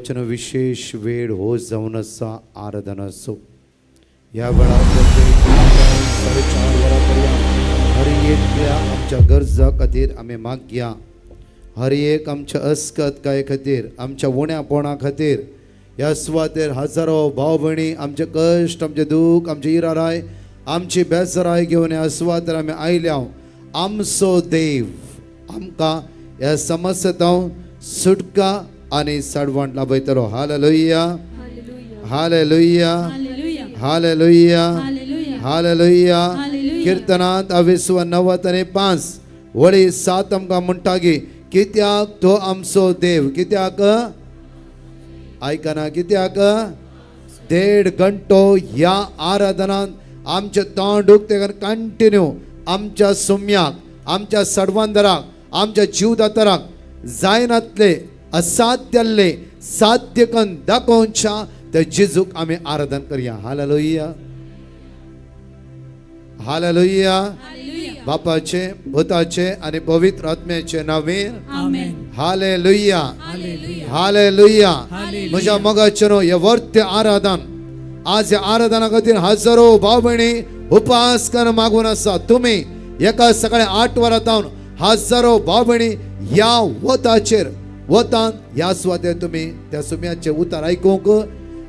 मोगाचें विशेश वेळ हो जावन आसा आराधनाचो. ह्या वेळार 4:30 वरां पर्यंत हर एकल्या आमच्या गरजा खातीर आमी मागया. हर एक आमच्या अस्कत काय खातीर, आमच्या उण्यापणा खातीर ह्या सुवातेर हजारो भाव भयणी आमचे कश्ट, आमचे दूख, आमचे इराराय, आमची बेजाराय घेवन ह्या सुवातेर आमी आयल्या. आमचो देव आमकां ह्या समस्येंत सुटका आनी साडवण लाभयतलो. Hallelujah, hallelujah, hallelujah, hallelujah. किर्तनांत अविस्व 90 आनी 5 वळी 7 आमकां म्हणटा की कित्याक तो आमचो देव, कित्याक आयकना, कित्याक 1.5 घंटो ह्या आराधनांत आमचें तोंड उक्तें कंटिन्यू आमच्या सुम्याक, आमच्या सडवांदराक, आमच्या जीवदातराक जायनातले असाध्याल्ले साध्य करून दाखोवच्या त्या जेजूक आमी आराधन करया. Hallelujah, hallelujah. बापाचे, भूताचे आनी पवित्र आत्म्याचे नावे. Hallelujah, hallelujah. म्हज्या मोगाचें न्हू हे वर्ते आराधन, आज ह्या आराधना खातीर हजारो भाव भयणी उपास करून मागून आसा. तुमी एका सकाळी 8 वरां जावन हजारो भाव भयणी ह्या वताचेर वतान ह्या सुवातेर तुमी त्या सुम्याचे उतार आयकूंक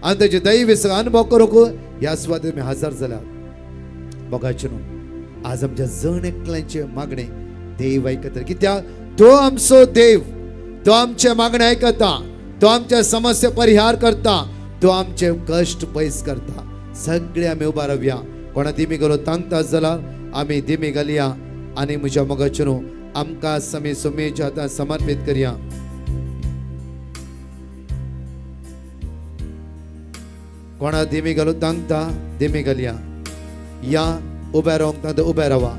आनी ताचे दैवी अनुभव करूंक ह्या सुवातेर तुमी हजर जाल्यात. मोगाचें न्हू आज आमच्या जण एकल्याचे मागणे देव आयकता, कित्याक तो आमचो देव, तो आमचे मागणे आयकता, तो आमच्या समस्या परिहार करता, तो आमचे कश्ट पयस करता. सगळे आमी उबा रावया. कोणा दिमी घालून तांकता जाल्यार आमी दिमी घालया आनी म्हज्या मोगाचें न्हू आमकां समी सुमेच्या हातान समर्पीत करया. कोणा दिमी घालून तांकता दिमी घालया, या उबे रावंक तांकां उबे रावा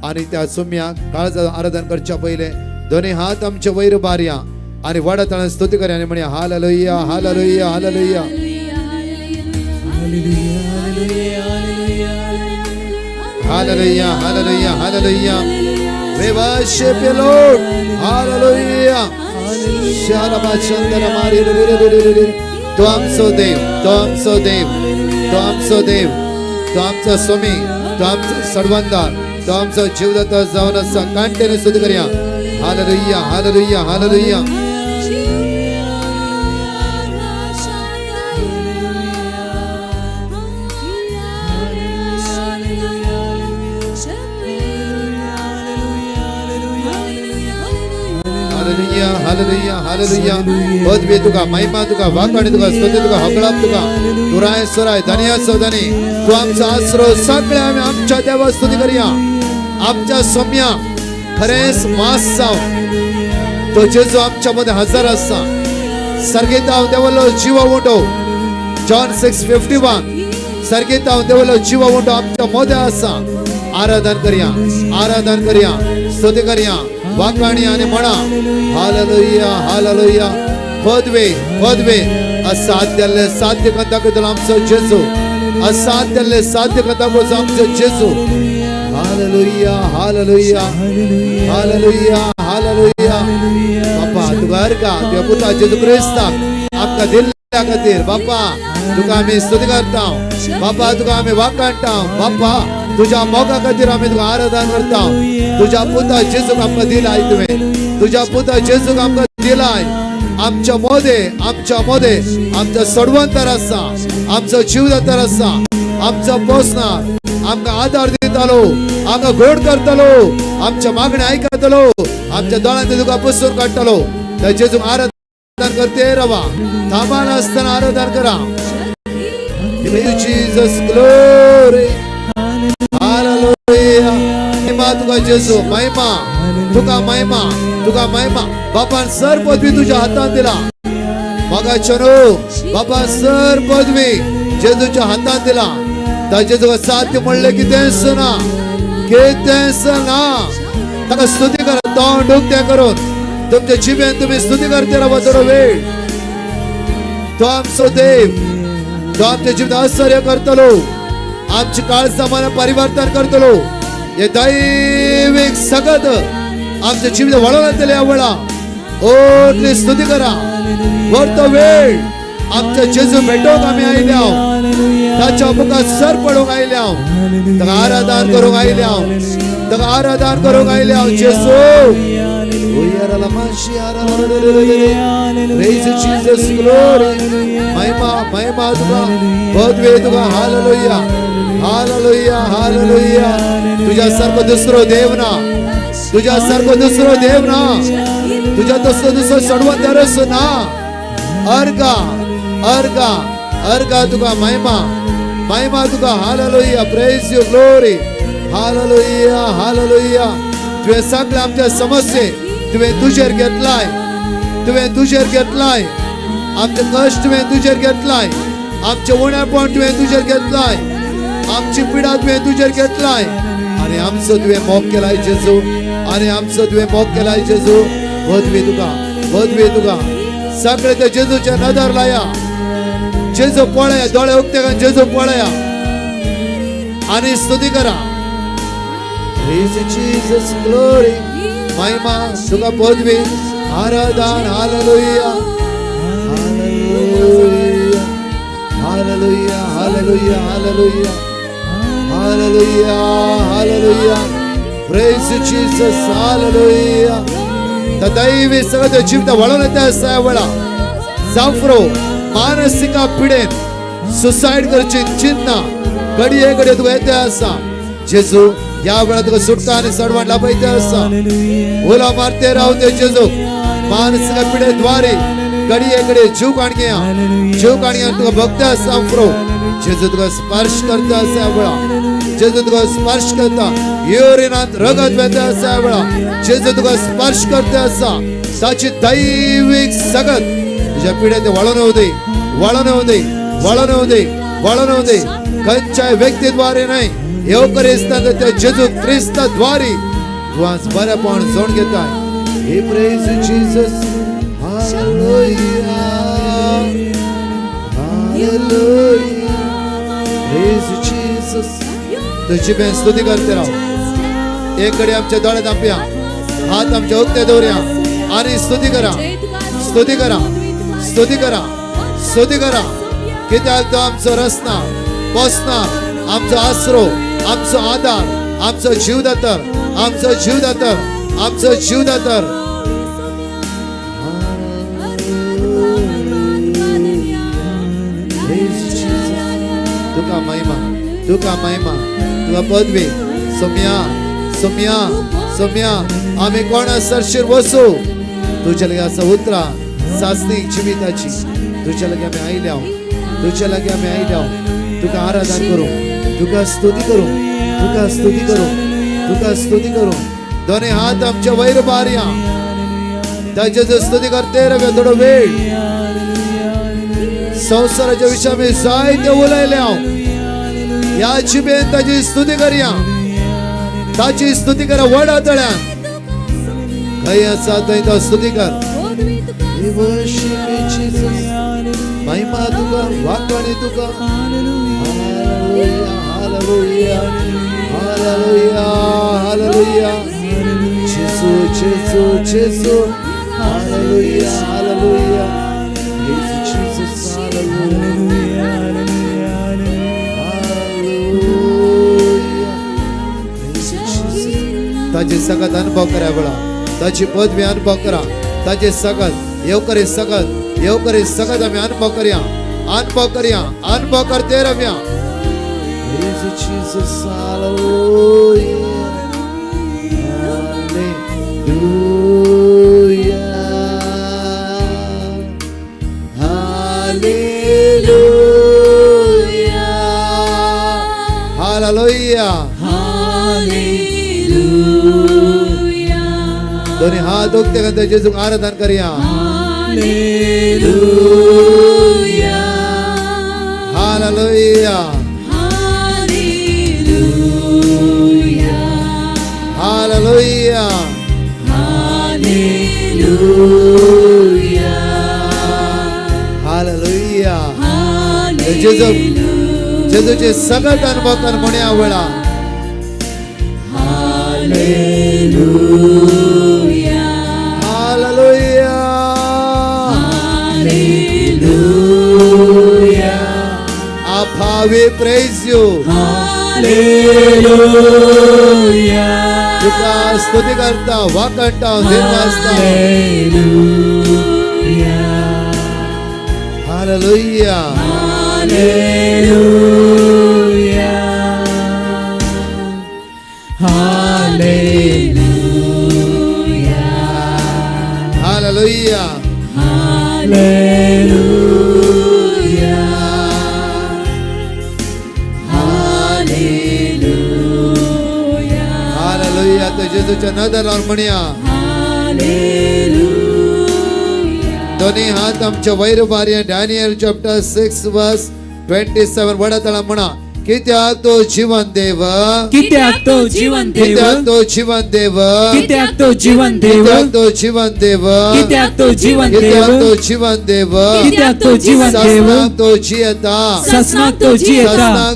आनी त्या सुम्याक काळजा आराधन करच्या पयले दोनी हात आमचे वयर बारया आनी व्हडा ताळ्यान स्तुती करया आनी म्हणया hallelujah, hallelujah, hallelujah, hallelujah, hallelujah, hallelujah. We worship you, Lord. Hallelujah. शाराबा मारी. तो आमचो देव, तो आमचो देव, तो आमचो देव, तो आमचो स्वामी, तो आमचो सर्वंदार, तो आमचो जीवदाता जावन आसा. कांटेने स्तुती करया. Hallelujah, hallelujah, hallelujah. Hallelujah, hallelujah, hallelujah. पदवी तुका, महिमा तुका, वाखाणी तुका, स्तुती तुका, हकळाप तुका, तुराय सुराय धन्या धनी तू आमचा आसरो. सगळे आमी आमच्या देवा स्तुती करया. आमच्या सोम्या खरेंच मास जावन तो जेजू आमच्या मध्ये हजर आसा. सर्गेताव देवलो जीव उंटो, जॉन 6:51. सर्गेताव देवलो जीव उंटो आमच्या मध्ये आसा. आराधन करया, आराधन करया, स्तुती करया, वाखाणी आणि म्हणा हालेलुया, हालेलुया. पदवे, पदवे असाध्याले साध्य करून दाखयतलो आमचो जेजू, असाध्याले साध्य करून दाखोवचो आमचो जेजू. Hallelujah, hallelujah, hallelujah, hallelujah. बापा तुका अर्घा तुझ्या पुता जेजू क्रिस्ताक आमकां दिल्ल्या खातीर बापा तुका आमी स्तुती करता. बापा तुका आमी वाखाणटा. बापा तुझ्या मोगा खातीर आमी तुका आराधन करता. तुझ्या पुता जेजूक आमकां दिलाय तुवें, तुझ्या पुता जेजूक आमकां दिलाय. आमच्या मोदे, आमच्या मोदे आमचो सडवंतर आसा, आमचो जीवदातर आसा, आमचो पोसणार, आमकां आदार दितालो, आमकां गोड करतलो, आमच्या मागणे आयकतलो, आमच्या दोळ्यांत तुका पुसून काडटलो. त्या जेजूक आराधन करते रवा, थांबा नासतना आराधन करा. Jesus glory, hallelujah. महिमा तुका जेजू, महिमा तुका, महिमा तुका, महिमा. बापान सर पदवी तुझ्या हातान दिला. मोगाचें न्हू बापा सर पदवी जेजूच्या हातान दिला. त्या जेजूक साध्य म्हणले कितेंच ना, कितेंच ना. ताका स्तुती करा तोंड उक्तें करून. तुमच्या जिबेन तुम्ही स्तुती करते रावा थोडो वेळ. तो आमचो देव, तो आमच्या जिवित आश्चर्य करतलो, आमची काळजा मनां परिवर्तन करतलो. हे दैवीक सगत आमच्या जिवित वळवतले ह्या वेळा. ओनली स्तुती करा. वरतो वेळ आमच्या जेजू भेटोवंक आमी आयल्या, ताच्या मुखार सर पडूंक आयल्या, ताका आराधन करूंक आयल्या, ताका आराधन करूंक आयल्या. जेजू. Praise you, Jesus, glory. महिमा, महिमा तुका, पदवी तुका. Hallelujah, hallelujah, hallelujah. तुझ्या सारखो दुसरो देव ना, तुझ्या सारखो दुसरो देव ना, तुझ्या तसलो दुसरो सडवंतरच ना. अर्गा, अर्गा, अर्गा तुका, महिमा, महिमा तुका. Hallelujah. Praise you, glory. Hallelujah, hallelujah. तुवें सगळे आमच्या समस्ये तुवें तुजेर घेतलाय, तुवें तुजेर घेतलाय. आमचे कश्ट तुवें तुजेर घेतलाय, आमचे उणेपण तुवें तुजेर घेतलाय, आमची पिडा तुवें तुजेर घेतलाय आणि आमचो तुवें मोग केलाय जेजू, आणि आमचो तुवें मोग केलाय जेजू. पदवी तुका, पदवी तुका. सगळे ते जेजूच्या नदर लाया. जेजू पळया, दोळे उक्ते करून जेजू पळया आणि स्तुती करा. Praise you, Jesus, glory. महिमा तुका, पदवी, आराधन. Hallelujah, hallelujah, hallelujah, hallelujah, hallelujah, hallelujah, hallelujah. Praise you, Jesus. Hallelujah. तर दैवी सगळं जिवित वळून येते असा वेळा जाफरो मानसिक पिडेन सुसायड करची चिन्ह घडये घडये तुका येते आसा. जेजू या वेळा तुका सुटका आणि सडवण लाभयते आसा. उलो मारते रावते जेजू. मानसिक पिडेद्वारे घडये घडये जीव काणग्या, जीव काणग्या तुका भक्त आसा फ्रो. जेजू तुका स्पर्श करता असा वेळा, जेजू तुका स्पर्श करता. युरिनात रगत वेता असा वेळा जेजू तुका स्पर्श करता आसा. ताची दैविक सगत तुझ्या पिढ्या ते वळून येऊ दे, वळून येऊ दे, वळून येऊ दे, वळून येऊ दे. खंयच्याय व्यक्तीद्वारे नाही, येवकरिस्तान त्या जेजू ख्रिस्ताद्वारे तू आज बरेपण जोड घेताय. हे praise Jesus. Hallelujah, hallelujah. Praise Jesus. तुझी बेन स्तुती करते राव. एक कडे आमच्या दोळे दांपया, हात आमच्या उक्ते दवरया आणि स्तुती करा, स्तुती करा, स्तुती करा, स्तुती करा. कित्याक तो आमचो रचना पोसना, आमचो आसरो, आमचो आधार, आमचो जीवदातर, आमचो जीवदातर, आमचो जीवदातर. Praise Jesus. तुका महिमा, तुका महिमा, तुका पदवी. सोम्या, सोम्या, सोम्या, आम्ही कोणा सरशीर वसू? तुझ्या लगे असं उतरा सासणी जिविताची. तुझ्या लगे आम्ही आयल्या, तुझ्या लगे आम्ही आयल्या. तुका आराधन करू, तुका स्तुती करू, तुका स्तुती करू, तुका स्तुती करू. दोन्ही हात आमच्या वैर बारया, ताचे स्तुती करते रव्या थोडो वेळ. संसाराच्या विषयी आम्ही जायते उलयल्या, ह्या जिबेन ताची स्तुती करया, ताची स्तुती करा. वडा तळ्यान खंय आसा थंय तो स्तुती कर. We worship you, Jesus. महिमा तुका, वाकणी तुका. Hallelujah, hallelujah, hallelujah, hallelujah. जेजू, जेजू, जेजू. Hallelujah, hallelujah. Praise you, Jesus. Hallelujah. Hallelujah. Praise you, Jesus. ताचे सगळ्यात अनुभव करा वेळा, ताची पदवी अनुभव करा. ताचे सगळ्यात येवकरे सगळ्यात येवकरे सगळ्यात आम्ही अनुभव करया, अनुभव करया, अनुभव करते रव्या. Praise you, Jesus. Hallelujah. Hallelujah. Hallelujah. Hallelujah. Hallelujah. दोन्ही हात उक्ते करून जेजूक आराधन करया. Hallelujah. Hallelujah. Hallelujah. Hallelujah. Hallelujah. Hallelujah. जेजू, जेजूचे सगळ्यात अनुभव कर म्हणया वेळा. Hallelujah. Hallelujah. We praise you. Hallelujah. तुका स्तुती करता, वाकडता, देवासता. Hallelujah. Hallelujah. Hallelujah. Hallelujah. Hallelujah. Hallelujah. Hallelujah. Hallelujah. तर जेजूच्या नदर लावून म्हणया. Hallelujah. दोन्ही हात आमच्या वैर उबारया. Daniel chapter 6 verse 27. व्हडा ताळा म्हणा, कित्याक तो जिवन देव. कित्याक तो जीवन देव. कित्याक तो जीवन देव. कित्याक तो जीवन देव. कित्याक तो जीवन देव. कित्याक तो जीवन देव. कित्याक तो जीवन देव. कित्याक तो जीवन देव. ससनाक तो जियेता. ससनाक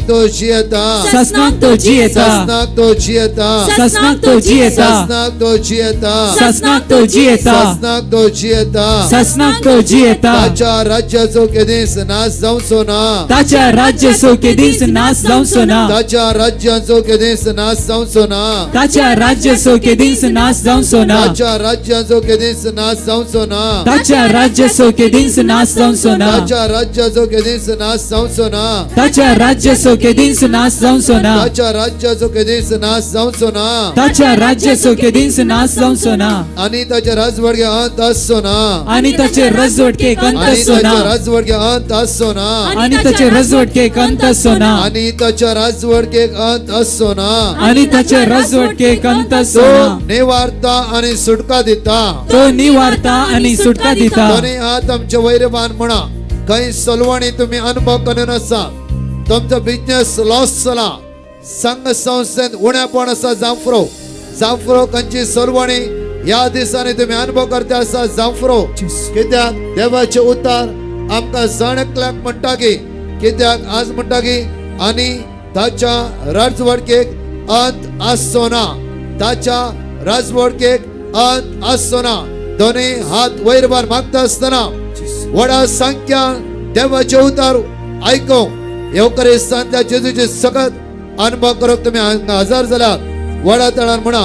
तो जियेता. ससनाक तो जियेता. ससनाक तो जियेता. ससनाक तो जियेता. ससनाक तो जियेता. ससनाक तो जियेता. ससनाक तो जियेता. ससनाक तो जियेता. ससनाक तो जियेता. ताच्या राज्याचो केदीस नाश जावचो ना. ताच्या राज्याचो केदीच नाश जावचो ना. ताच्या राज्याचो केदीस नाश जावचो ना. ताच्या राज्याचो केदीच नाश जावचो ना. ताच्या राज्याचो केदीस नाश जावचो ना. ताच्या राज्याचो केदीच नाश जावचो ना. ताच्या राज्याचो केदीस नाश जावचो ना. ताच्या राज्याचो केदीच नाश जावचो ना. ताच्या राज्याचो केदीस नाश जावचो ना. ताच्या राज्याचो केदीच नाश जावचो ना. आणि ताच्या राजवडगे अंत आसचो ना. आणि ताचे रजवटकेक अंत आणि आसचो ना. ताच्या राजवडगे अंत आसचो ना. आणि ताचे रजवटकेक अंत आसचो ना. आणि ताच्या राजवडकेक अंत आसचो ना. आणि ताचे रजवटकेक अंत आसचो तो ना. निवारता आणि सुटका दिता. तो निवारता आणि सुटका दिता. दोन्ही हात आमचे वैरवान म्हणा. काही सलवणी तुम्ही अनुभव करून आसा, तुमचो बिजनेस लॉस जाला, संघ संस्थेत उणेपण आसा, जांफरो जांफरो खंयची सलवणी ह्या दिसांनी तुम्ही अनुभव करता आसा जांफरो. कित्याक देवाचे उतार आमकां जण एकल्याक म्हणटा की, कित्याक आज म्हणटा की आनी ताच्या राजवडकेक अंत आसचो ना. ताच्या राजवडकेक अंत आसचो ना. दोन्ही हात वयर भार मागता आसतना व्हडा संख्यान देवाचे उतार आयकूंक येवकरिस्तांतल्या जेजूचे सगत अनुभव करूंक तुमी हांगा हजर जाल्यात. व्हडा तळान म्हणा,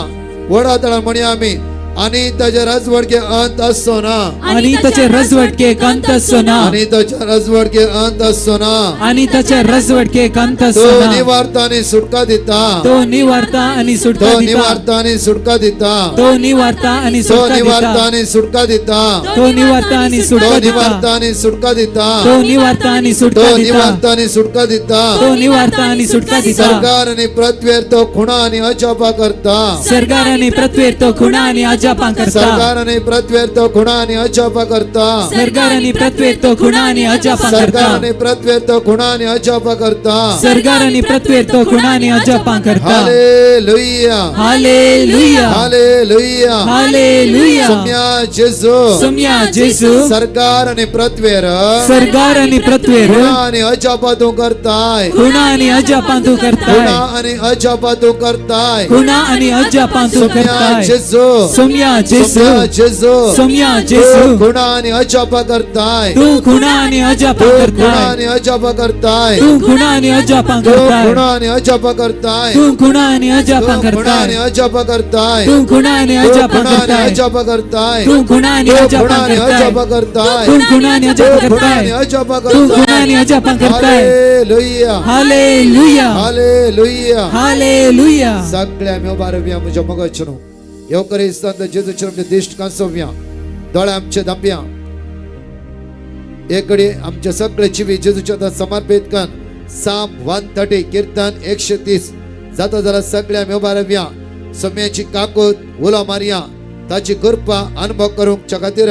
व्हडा तळान म्हणया आमी, आनी ताच्या राजवडके अंत आसचो ना. आणि ताचे रजवटकेक अंत आसचो ना. आनी ताच्या राजवडके अंत आसचो ना. आणि ताच्या रजवटकेक अंत तो आसचो ना. निवारता आनी सुटका दिता. तो निवारता आणि सुटका तो दिता. निवारता आनी सुटका दिता. तो निवारता आणि तो सुटका निवारता दिता. आनी सुटका दिता. तो निवारता आणि तो सुटका दिता. निवारता आनी सुटका दिता. तो निवारता आणि तो सुटका दिता. निवारता आनी सुटका दिता. तो निवारता आणि सुटका दिता. सरकार आनी पृथ्वीर तो खुणा आनी अजापा करता. सरकार आणि पृथ्वीर तो खुणा आणि अजापां करता. सरकार आनी पृथ्वीर तो खुणा आनी अजापा करता. सरकार आणि पृथ्वीर तो खुणा आणि अजापां सरकार करता. आनी पृथ्वीर तो खुणा आनी अजापा करता. सरकार आणि पृथ्वीर तो खुणा आणि अजापां करता. हालेलुया. हालेलुया. हालेलुया. हालेलुया. सुम्या जेजू. सुम्या जेसू. सरकार आनी पृथ्वीर सरकार आणि पृथ्वीर खुणा आनी अजापा तूं करताय. खुणा आणि अजापां तूं करताय. खुणा आनी अजापा तूं करताय. खुणा आणि अजापां तूं सुम्या करताय. जेजू. सुम्या जेसू. सुम्या जेजू. सुम्या तूं जेसू. खुणा आनी अजापा करताय. तूं खुणा आणि अजापां तूं खुणा करताय. आनी अजापा करताय. तूं खुणा आणि अजापां तूं करताय. खुणा आनी अजापा करताय. तूं खुणा आणि अजापां तूं खुणा करताय. आनी अजापा करताय. तूं खुणा आणि तूं अजापां खुणा आनी करताय. अजापा करताय. तूं खुणा आणि तूं अजापां खुणा आनी करताय. अजापा करताय. तूं खुणा आणि तूं अजापां खुणा आनी करताय. अजापा तूं खुणा करताय. आणि अजापां करताय. हालेलुया. हालेलुया. हालेलुया. हालेलुया. सगळ्या आमी उबारया म्हज्या मोगाचें न्हू येवकरिस्तांत जेजूचेर आमचे दिश्ट कांसोवया. दोळे आमचे धांपया. एक घडी आमचे सगळे जिवीत जेजूच्या हातात समर्पित कर. साम 130, कीर्तन 130 जाता जाल्यार सगळ्या आमी उबारया. सम्याची काकूत उलो मारया. ताची कृपा अनुभव करूंक खातीर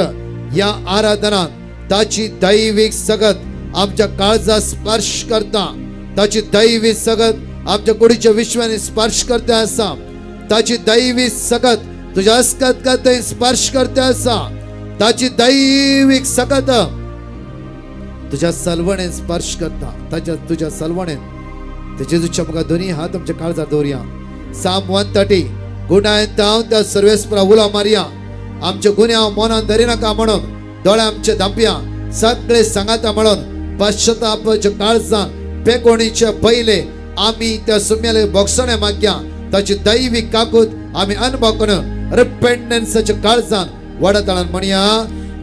ह्या आराधनात ताची दैवीक सगत आमच्या काळजा स्पर्श करता. ताची दैवी सगत आमच्या कुडीच्या विश्वाने स्पर्श करता आसा. ताची दैवी सगत तुझ्या अस्कत थंय स्पर्श करता आसा. ताची दैवीक सकत तुझ्या सलवणेन स्पर्श करता. ताच्या तुझ्या सलवणेन ते जेजूच्या मुखार दोन्ही हात आमच्या काळजार दवरया. साम 130. गुन्यांव धांव त्या सर्वेस्परा उलो मारया. आमचे गुन्यांव मनान धरिनाका म्हणून दोळे आमचे धांपया. सगळे सांगाता म्हणून पश्चातापाच्या काळजान पेकोणीचे पयले आमी त्या सुम्याले बोगसणे मागया. ताची दैवी काकूत आमी अनुभव करून रिपेंडन्साच्या काळजान व्हडा ताळान म्हणया.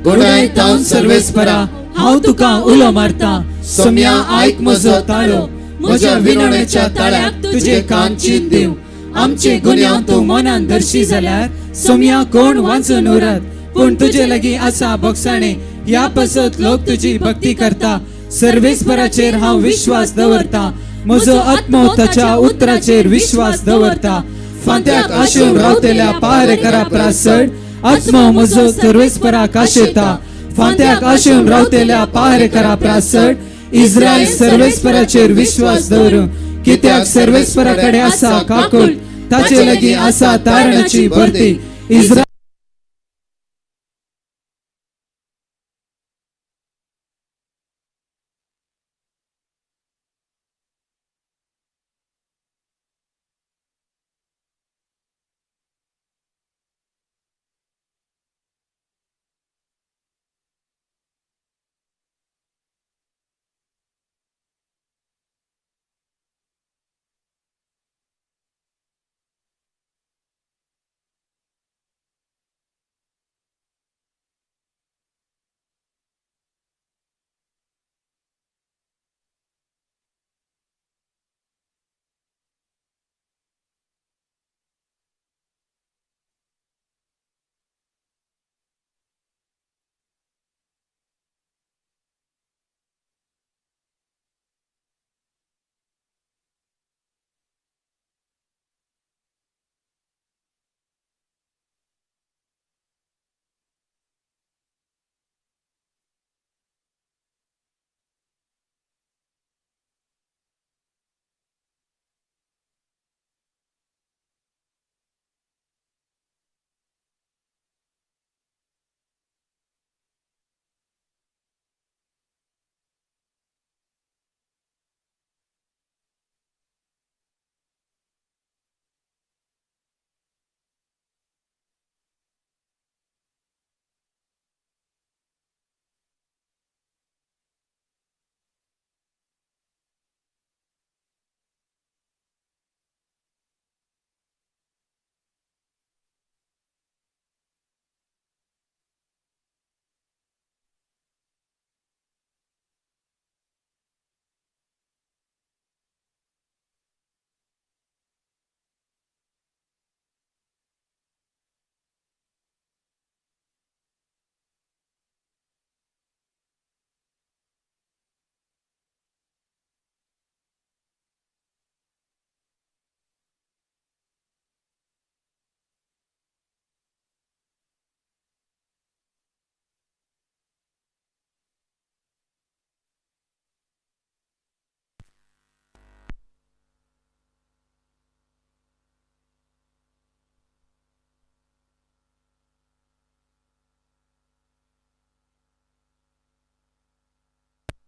गुणायतावन सर्वेस्परा, हांव तुका उलो मारता. सोम्या, आयक म्हजो ताळो. म्हज्या विनवणेच्या ताळ्याक तुजे कान चीत दिव. आमचे गुन्यांव तूं मनान धरशी जाल्यार सोम्या, कोण वाचून उरत? पूण तुजे लागीं आसा बोगसाणे, ह्या पासत लोक तुजी भक्ती करता. सर्वेस्पराचेर हांव विश्वास दवरता. म्हजो आत्मो ताच्या उतराचेर विश्वास दवरता. फांत्याक आशेवन रावतेल्या पहारेकरा परस चड आत्मो म्हजो सर्वेस्पराक आशेता. फांत्याक आशेवन रावतेल्या पहारेकरा परस चड इस्रायल सर्वेस्पराचेर विश्वास दवरू, कित्याक सर्वेस्परा कडेन आसा काकूट, ताचे लागीं आसा तारणाची भरती. इस्रायल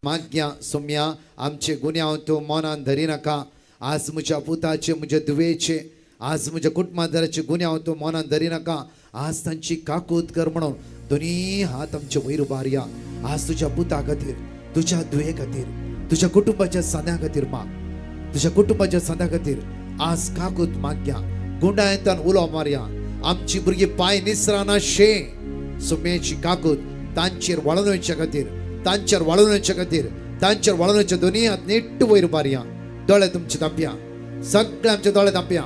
मागया. सोम्या, आमचे गुन्यांव तूं मनान धरी नाका. आज म्हज्या पुताचे, म्हज्या धुवेचे, आज म्हज्या कुटुंबादाराचे गुन्यांव तूं मनान धरी नाका. आज तांची काकूत कर म्हणून दोनी हात आमचे वयर उबारया. आज तुज्या पुता खातीर, तुज्या धुवे खातीर, तुज्या कुटुंबाच्या सांद्या खातीर माग. तुज्या कुटुंबाच्या सांद्या खातीर आज काकूत मागया. गुंडायतान उलो मारया. आमची भुरगीं पांय निसराना शे सुम्याची काकूत तांचेर वाळून वयच्या खातीर, तांचेर वाळून वयच्या खातीर, तांचेर वाळून वयच्या. दोनी हात नेट्ट वयर उबारया. दोळे तुमचे धांपया. सगळे आमचे दोळे धांपया.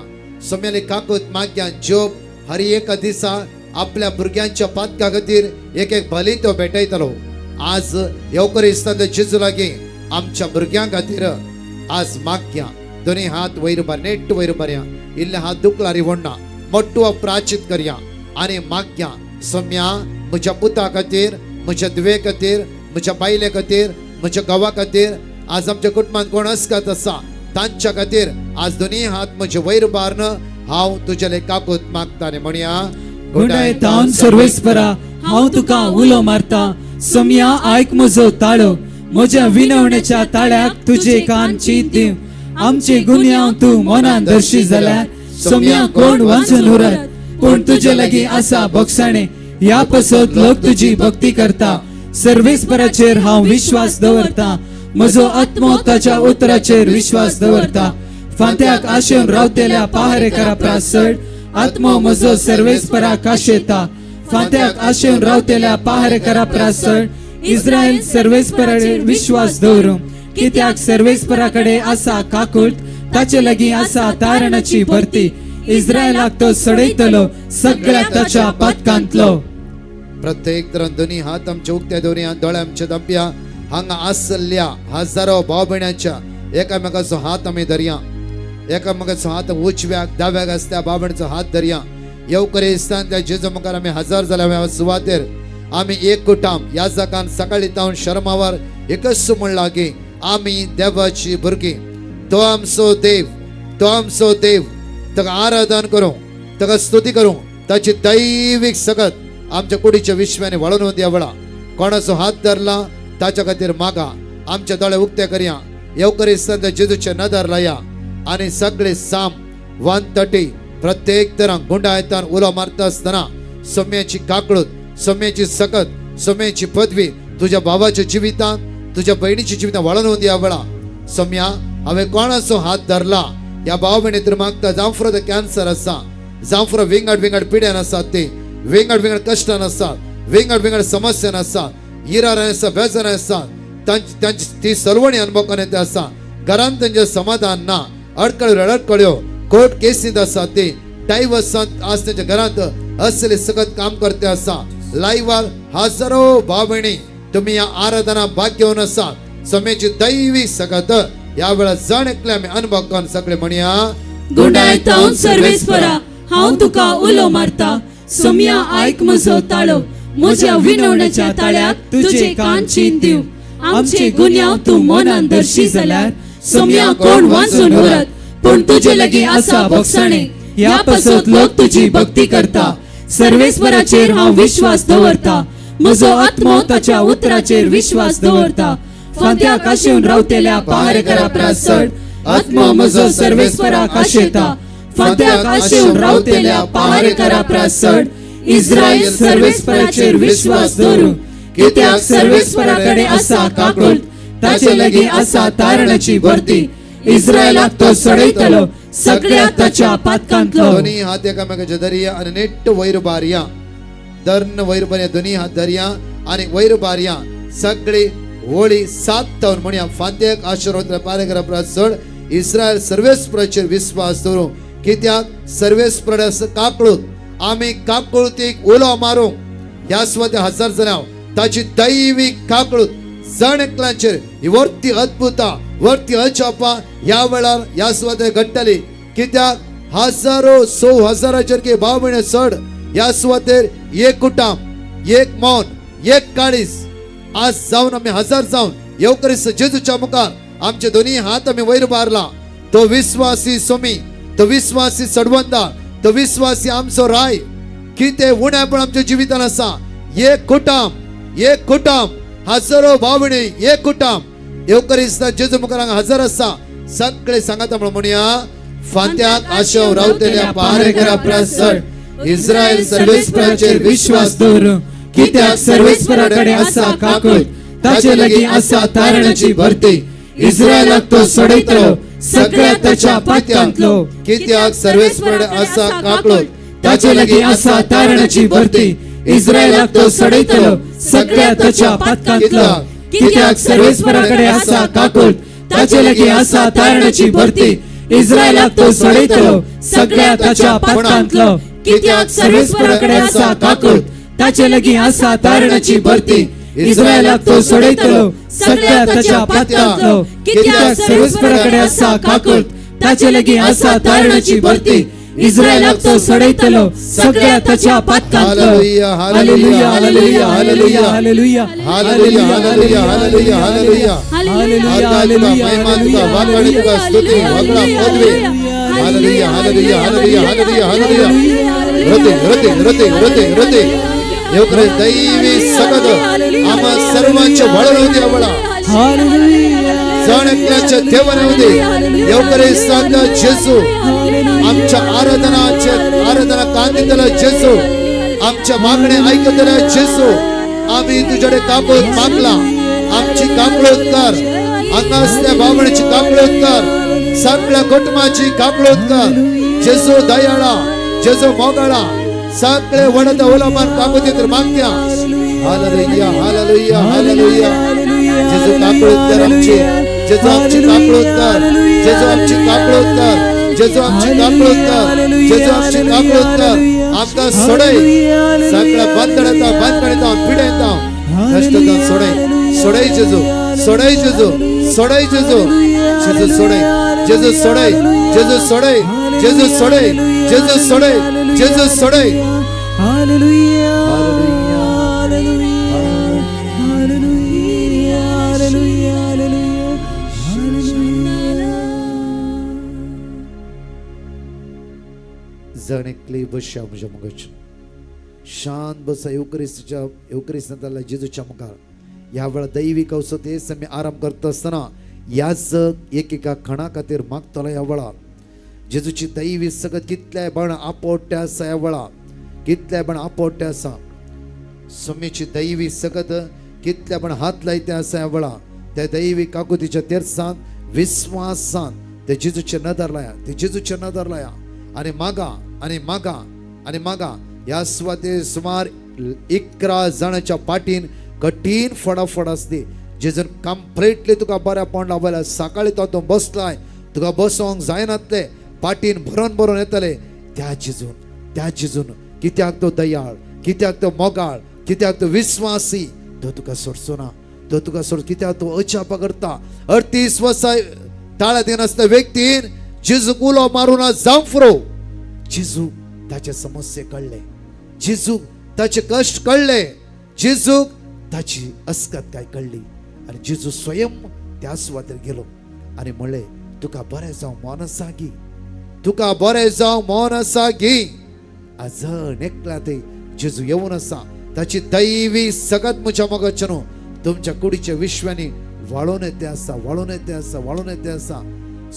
सोम्याली काकूत मागया. जोब हर एका दिसा आपल्या भुरग्यांच्या पातका खातीर एक एक बली तो भेटयतलो. आज येवकरिस्तांतले जेजू लागीं आमच्या भुरग्यां खातीर आज मागया. दोनी हात वयर उबार, नेट्ट वयर उबारया. इल्ले हात दुखला रिवणना मोटो प्राचित करया आनी मागया. सोम्या, म्हज्या पुता खातीर, म्हज्या धुवे खातीर, म्हज्या बायले खातीर, म्हज्या घोवा खातीर, आज आमच्या कुटुंबान कोण अस्कत आसा तांच्या खातीर आज दोनी हात म्हजे वयर उबारन हांव तुज्या काकूत मागता आनी म्हणया. गुंडायतावन सर्वेस्परा, हांव तुका उलो मारता. सोम्या, आयक म्हजो ताळो. म्हज्या विनवणेच्या ताळ्याक तुजे कान चीत दिव. आमचे गुन्यांव तूं मनान धरशी जाल्यार सोम्या, कोण वाचून उरत? पूण तुजे लागीं आसा बोगसाणे, ह्या पासत लोक तुजी भक्ती करता. सर्वेस्पराचेर हांव विश्वास दवरता. म्हजो आत्मो ताच्या उतराचेर विश्वास दवरता. फांत्याक आशेवन रावतेल्या पहारेकरा प्रास चड आत्मो म्हजो सर्वेस्पराक आशेता. फांत्याक आशेवन रावतेल्या पहारेकरा प्रास चड इस्रायल सर्वेस्पराचेर विश्वास दवरूं. कित्याक सर्वेस्परा कडेन आसा काकूट, ताचे लागीं आसा तारणाची भरती. इस्रायलाक तो सडयतलो सगळ्या ताच्या पातकांतलो. प्रत्येक तरान दोनी हात आमचे उक्ते दवरया, दोळे आमचे धांपया. हांगा आसल्या हजारो भाव भयणाच्या एकामेकाचो हात आमी धरया. एकामेकाचो हात उजव्याक दाव्याक आसता भाव भयणीचो हात धरया. येवकरिस्तान त्या जेजू मुखार आमी हजर जाल्या सुवातेर आमी एक कुटाम ह्या जाकान सकाळी तावन शर्मावर एकच म्हणला की आमी देवाची भुरगीं. तो आमचो देव, तो आमचो देव. ताका आराधन करूं, ताका स्तुती करूं. ताची दैवीक सकत आमच्या कुडीच्या विश्वाने वळून दिया वेळा. कोणाचो हात धरला ताच्या खातीर मागा. आमचे दोळे उक्ते करया. येवकरिस्तान त्या जेजूचे नदर लाया आनी सगळे साम 130 प्रत्येक तरांक गुंडायतान उलो मारता आसतना सम्याची काकळूत, सम्याची सकत, सम्याची पदवी तुझ्या भावाच्या जिवितांत, तुझ्या बहिणीच्या जिवितांत वळून दिया वेळा. सम्या, हांवें कोणाचो हात धरला ह्या भाव भयणी तर मागता. जावं फुरो कॅन्सर आसा, जावं फुरो विंगड विंगड पिड्यान आसात, ते विंगड विंगड कश्टान आसात, विंगड विंगड समस्यान आसात, इरार आसा, बेजार आसा, तांची तांची ती सलवणी अनुभव ते आसा. घरान तेंचें समाधान ना, अडकळ्यो अडकळ्यो, कोर्ट केसींत आसा, ते डायवर्सांत आज तेंच्या घरांत असले सकत काम करते आसा. लायवार हजारो भाव भयणी तुम्ही ह्या आराधना भाग घेवन आसा. सम्याची दैवी सकत ह्या वेळार जण एकले आमी अनुभव करून सगळे म्हणया. गुंडायतावन सर्वेस्परा, हांव तुका उलो मारता. सोमया, आयक म्हजो ताळो. म्हज्या विनवण्याच्या ताळ्याक तुजे कान चीन दिव. आमचे गुन्यांव तूं मनान दर्शी जाल्यार सोमया, कोण वाचून उरत? पूण तुजे लागीं आसा भोगसणे, ह्या पासत लोक तुजी भक्ती करता. सर्वेस्पराचेर हांव विश्वास दवरता. म्हजो आत्मो ताच्या उतराचेर विश्वास दवरता. फांत्याक आशेवन रावतेल्या पहारेकरा प्रास चड आत्मो म्हजो सर्वेस्पराक आशेता. फांत्याक आशेवन रावतेल्या पहारेकरा प्रास चड इस्रायल सर्वेस्पराचेर विश्वास दवरूं. कित्याक सर्वेस्परा कडेन आसा काकूट, ताचे लागीं आसा तारणाची भरती. इस्रायलाक तो सडयतलो सगळ्या ताच्या पातकांतलो. दोन्ही हात एकामेकाचे धरया आणि नेट वयर बारया. धर्ण वयर बारया, दोन्ही हात धरया आणि वयर बारया. सगळी होळी सात तावन म्हणया. फांद्याक आशीर्वाद पारेकरा चड इस्रायल सर्वेस्पराचेर विश्वास दवरूं. कित्याक सर्वेस्परा काकळूत, आमी काकळूतीक उलो मारूंक ह्या सुवाते हजर जाल्या. ताची दैवी काकळूत जण एकल्याचेर ही वर्ती अद्भुता, वर्ती अजापा ह्या वेळार ह्या सुवातेर घडटली. कित्याक हजारो सो हजाराचेर की भाव भयणी चड ह्या सुवातेर एक कुटाम, एक मौन, एक काळीज आज जावन आमी हजार जावन येवकरिस्त जेजूच्या मुखार आमचे दोन्ही हात आमी वयर बारला. तो विश्वासी सोमी, तो विश्वासी सडवंदा, तो विश्वासी आमचो राय. कितें उणेपण आमच्या जिवितान आसा, एक कुटाम, एक कुटाम, हजारो भावणी एक कुटाम येवकरिस्त जेजू मुखार हांगा हजर आसा. सगळे सांगात म्हणून म्हणया. फांत्याक आशेव रावतेल्या पहारेकरा प्रास चड इस्रायल सर्वेस्पराचेर विश्वास दवरूं. कित्याक सर्वेस्परा कडेन आसा काकूट, ताचे लागीं आसा तारणाची भरती. इस्रायलाक तो सडयतलो सगळ्या ताच्या पातकांतलो. कित्याक सर्वेस्पर आसा काकळूत, ताचे लागीं आसा तारणाची भरती. इस्रायलाक तो सडयतलो सगळ्या ताच्या पातकांतलो. कित्याक सर्वेस्परा कडेन आसा काकूट, ताचे लागीं आसा तारणाची भरती. इस्रायलाक तो सडयतलो सगळ्या ताच्या पातकांतलो. कित्याक सर्वेस्परा कडेन आसा काकूट, ताचे लागीं आसा तारणाची भरती. इस्रायलाक तो सोडयतलो सगळ्या ताच्या पातकांतलो. कित्याक सर्वेस्परा कडेन आसा काकूट, ताचे लागीं आसा तारणाची भरती. इस्रायलाक तो सोडयतलो सगळ्या ताच्या पातकांतलो. Hallelujah, hallelujah, hallelujah, hallelujah. Hallelujah. Hallelujah, hallelujah, hallelujah, hallelujah. Hallelujah. आराधना, महिमा तुका, वाखाणी तुका, स्तुती, वगळा, पदवी. Hallelujah, hallelujah, hallelujah, hallelujah, hallelujah. हृदय, हृदय, हृदय, हृदय, हृदय. येवक्रिस्त दैवी सकत आम्हा सर्वांच्या वळण द्या वळा. जण एकल्याच्या देवाने होते येवक्रिस्ताचा जेजू. आमच्या आराधनाचे आराधना कान दितला जेजू, आमच्या मागणे ऐकतला जेजू. आम्ही तुझ्याकडे काकळूत मागला, आमची काकळूत कर. हांगासल्या बाबण्याची काकळूत कर, सगळ्या कुटुंबाची काकळूत कर. जेजू दयाळा, जेजू मोगाळा, सगळे वडत ओलामान काकुतीत मागत्या. Hallelujah, hallelujah, hallelujah. जेजू काकळूत कर आमची, जेजू आमची काकळूत कर, जेजू आमची काकळूत कर, जेजू आमची काकळूत कर, जेजू आमची काकळूत कर. आमकां सोडय, सगळ्या बंधनांत, बंधनांत, पिडेंत, कष्टांत सोडय. सोडय जेजू, सोडय जेजू, सोडय जेजू. जेजू सोडय, जेजू सोडय, जेजू सोडय, जेजू सोडय, जेजू सोडय, जेजू सोडय. Hallelujah. Hallelujah. Hallelujah. Hallelujah. Hallelujah. जण एकली बसया म्हज्या मुखार, शांत बसा. येवक्रिस्ताच्या, येवक्रिस्तांतल्या जेजूच्या मुखार ह्या वेळार दैवीक औषध आमी आराम करता आसतना ह्याच एकेका खणा खातीर मागतलो. ह्या वेळार जेजूची दैवी सगळं कितल्याय बण आपोट्टे आसा. ह्या वेळार कितल्याय बण आपोट्टे आसा. सुमीची दैवी सकत कितल्या पण हात लायते आसा. ह्या वेळार त्या दैवी काकुतीच्या तेरसान विस्वासान ते जेजूचे नदर लाया, ते जेजूचे नदर लाया आणि मागा आणि मागा आणि मागा. ह्या सुवाते सुमार 11 जाणाच्या पाटीन कठीण फडाफड आसली. जेजून कंप्लिटली तुका बऱ्या पण लावल्या. सकाळी तो तूं बसलाय, तुका बसोंक जायनातले, पाटीन भरून भरून येतले. त्या जेजून, त्या जेजून, कित्याक तो दयाळ, कित्याक तो मोगाळ, कित्याक तो विस्वासी, तो तुका सोडचो ना, तो तुका सोड. कित्याक तो अचापा करता. 38 वर्सां ताळ्यात येनासल्या व्यक्तीन जेजूक उलो मारून जावं फुरो. जेजूक ताचे समस्ये कळ्ळे, जेजूक ताचे कश्ट कळ्ळे, जेजूक ताची अस्कत काय कळ्ळी आणि जेजू स्वयं त्या सुवातेर गेलो आणि म्हणले, तुका बरें जावं मन आसा गी? तुका बरें जावं मन आसा गी? अजून एकला ते जेजू येवन आसा. ताची दैवी सगत म्हज्या मोगाचें न्हू तुमच्या कुडीच्या विश्वानी वाळून येते आसा, वाळून येते आसा, वाळून येते आसा.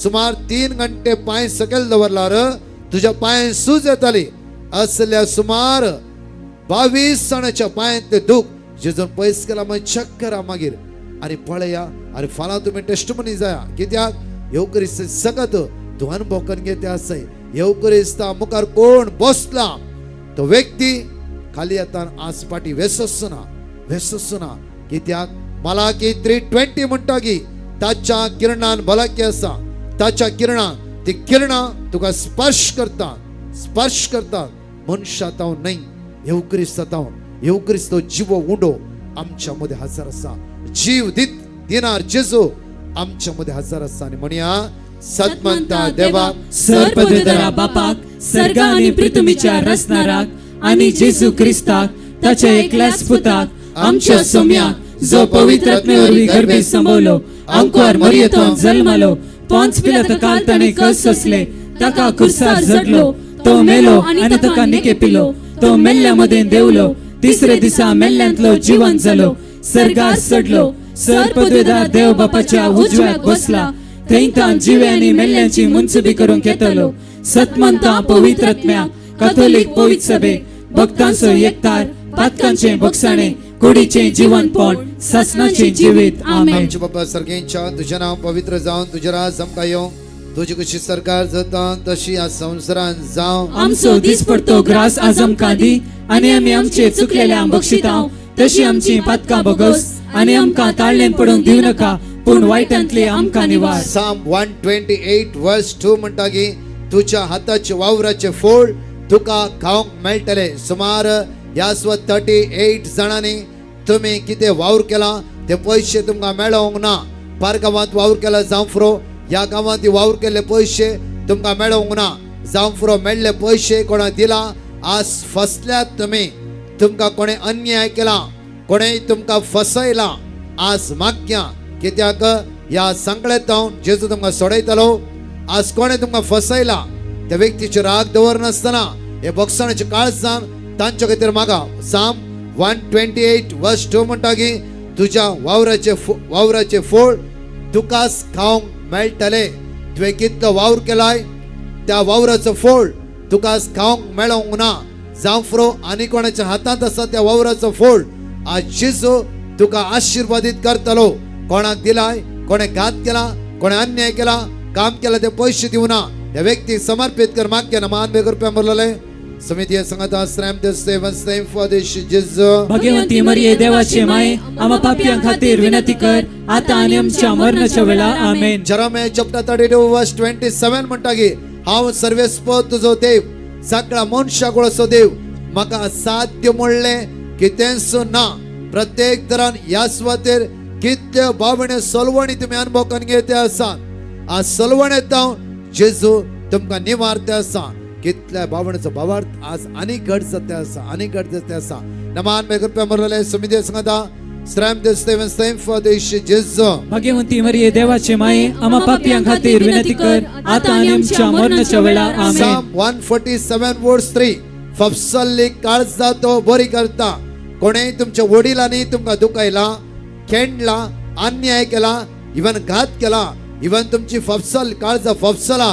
सुमार 3 घंटे पांय सकयल दवरल्यार तुज्या पांय सूज येताली. असल्या सुमार 22 जाणाच्या पांयांतले दूख जेजून पयस केला. मागीर चेक करा मागीर आनी पळया आनी फाल्यां तुमी टेस्टमनी जाया. कित्याक येवक्रिस्त सगत तूं अनुभव करून घेते आसय. येवक्रिस्ता मुखार कोण बसला तो व्यक्ती खाली येतान आज पाटी वेसच ना, वेसच ना. कित्याक मलाकी 3:20 म्हणटा की ताच्या किरणान भलायकी आसा. ताच्या किरणान, ती किरणां तुका स्पर्श करता, स्पर्श करता. मनशा तावन न्हय, येवक्रिस्ता तावन. येवक्रिस्त जिवो उंडो आमच्या मध्ये हजर आसा. जीव दित दिनार जेजू आमच्या मध्ये हजर आसा. आणि म्हणया, सतमंता देवा, सर पदधरा बापाक, सर्गा आनी पृथ्वीच्या रचणाराक, आनी जेजू क्रिस्ताक, ताच्या एकल्याच पुताक, आमच्या सोम्याक, जो पवित्र आत्मे वरवीं गर्भे संभवलो, आंकवार मरियेंत जल्मलो, पोंच पिलात काल ताणें कस सोंसले, ताका खुर्सार जडलो, तो मेलो आनी ताका निकेपिलो, तो मेल्ल्या मदें देवलो, तिसरे दिसा मेल्ल्यांतलो जिवन जालो, सर्गार चडलो, सर पदवेदार देव बापाच्या उजव्याक बसला, थंय तान जिवे आनी मेल्ल्यांची मुनसुबी करूंक येतलो. सतमंता पवित्र आत्म्याक, कथोलीक पवित्र सभे, भक्तांचो एकतार, पातकांचे बक्षाणे, कुडीचे जीवनपण, सासनाचे जिवीत. आमेन. आमच्या बापा सर्गेंच्या, तुझें नांव पवित्र जावन, तुजें राज आमकां येवं. तुजी कशी सरकार जाता तशी ह्या संवसारान जावं. आमचो दिसपडतो ग्रास आज आमकां दी, आनी आमी आमचे चुकलेल्या बक्षितांव तशी आमची पातकां बगस, आनी आमकां ताळ्ळेन पडूंक दिवं नाका, पूण वायटांतले आमकां निवार. Psalm 128 verse 2 म्हणटा की तुझ्या हाताचे वावराचे फोळ तुका खावंक मेळटले. सुमार ह्या स्व 38 जाणांनी तुमी कितें वावर केला ते पयशे तुमकां मेळोंक ना. पार गांवांत वावर केला जावं फुरो, ह्या गांवांत वावर केल्ले पयशे तुमकां मेळोंक ना. जावं फुरो, मेळ्ळे पयशे कोणाक दिला, आज फसल्यात तुमी. तुमकां कोणें अन्याय केला, कोणें तुमकां फसयला, आज मागया. कित्याक ह्या सांगळेंत जेजू तुमकां सोडयतलो. आज कोणें तुमकां फसयला त्या व्यक्तीचे राग दवरनासतना हे बक्षाणाचे काळजान तांच्या खातीर मागा. Psalm 128 verse 2 म्हणटा की तुज्या वावराचे फोळ तुकाच खावंक मेळटले. तुवें कितलो वावर केलाय त्या वावराचो फोळ तुकाच खावंक मेळोंक ना. जावं फुरो आनी कोणाच्या हातांत आसा त्या वावराचो फोळ, आज जेजू तुका आशिर्वादीत करतलो. कोणाक दिलाय कोणे घात केला, कोणे अन्याय केला, काम केला ते पैसे दिवना ह्या व्यक्तीक समर्पित कर मागके ना मान बेगर रुपया मुरलेले समिती संगत आश्रम सेवन सेम फॉर this जेजू. भगवंती मरिये देवाचे माये, आम्हा पापयां खातीर विनंती कर, आता आनी आमच्या मरणाच्या वेळा. आमेन. Jeremiah chapter 32 verse 27 म्हणटा की हांव सर्वेस्पर तुजो देव, सगळ्या मनशा असो देव, म्हाका असाध्य म्हणलें कितेंच ना. प्रत्येक तरान ह्या सुवातेर कितल्यो बावणे सलवणी तुमी अनुभव करून घेते आसा. आज सलवणेत हांव जेजू तुमकां निवारते आसा. कितल्या बावण्याचो भावार्थ आज आनी घट जाते आसा, आनी घट जाते आसा. नमान मे कृपया मरलेले समिती सांगता श्रम देव सेम फॉर देश जेजू. भगवंती मरिये देवाचे माये, आम्हा पापयां खातीर विनंती कर, आता आनी आमच्या मरणाच्या वेळा. आमेन. Psalm 147 verse 3, फपसल्ली काळजा तो बरी करता. कोणेय तुमच्या वडिलांनी तुमकां दुखयला, खेंडला, अन्याय केला, इवन घात केला, इवन तुमची फपसल काळजा फपसला,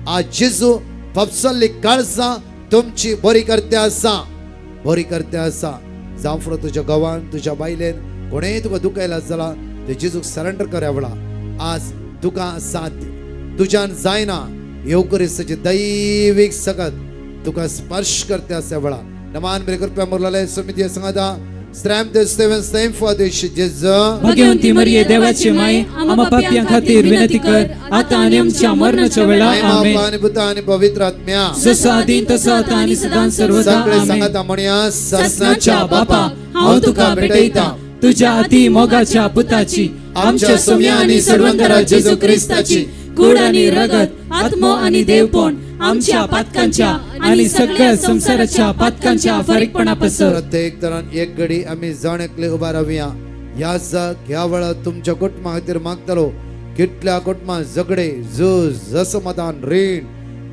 आज जेजू फपसल्ली काळजा तुमची बरी करते आसा, बरी करते आसा. जावं फुडो तुज्या घोवान, तुज्या बायलेन कोणेय तुका दुखयला जाला ते जेजूक सरेंडर कर वेळा आज तुका साथ तुज्यान जायना येवकरिस्ताची दैवीक सकत तुका स्पर्श करते अशा वेळा नमान मेरे कृपया मुरलाले समिती सांगता श्रम देव सेम फॉर देश जेजू. भगवंती मरिये देवाचे माये, आम्हा पापयां खातीर विनंती कर, आता आनी आमच्या मरणाच्या वेळा. आमेन. आणि पुता आणि पवित्र आत्म्या. जसो आदीं तसो आता आनी सदां सर्वदा. सगळे आमेन. सांगता म्हणया. ससनाच्या बापा, हांव तुका भेटयता तुझ्या अति मोगाच्या पुताची, आमच्या सोम्या आणि सर्वंतरा जेजू ख्रिस्ताची कूड आणि रगत, आत्मो आणि देवपण, आमच्या पातकांच्या आणि सगळ्या संसाराच्या पातकांच्या फारीकपणा पसर. प्रत्येक तरान एक घडी आमी जण एकले उबा रावया. ह्या जाग ह्या वेळार तुमच्या कुटुंबा खातीर मागतलो. कितल्या कुटुंबां झगडे, झूज, असमाधान, रीण,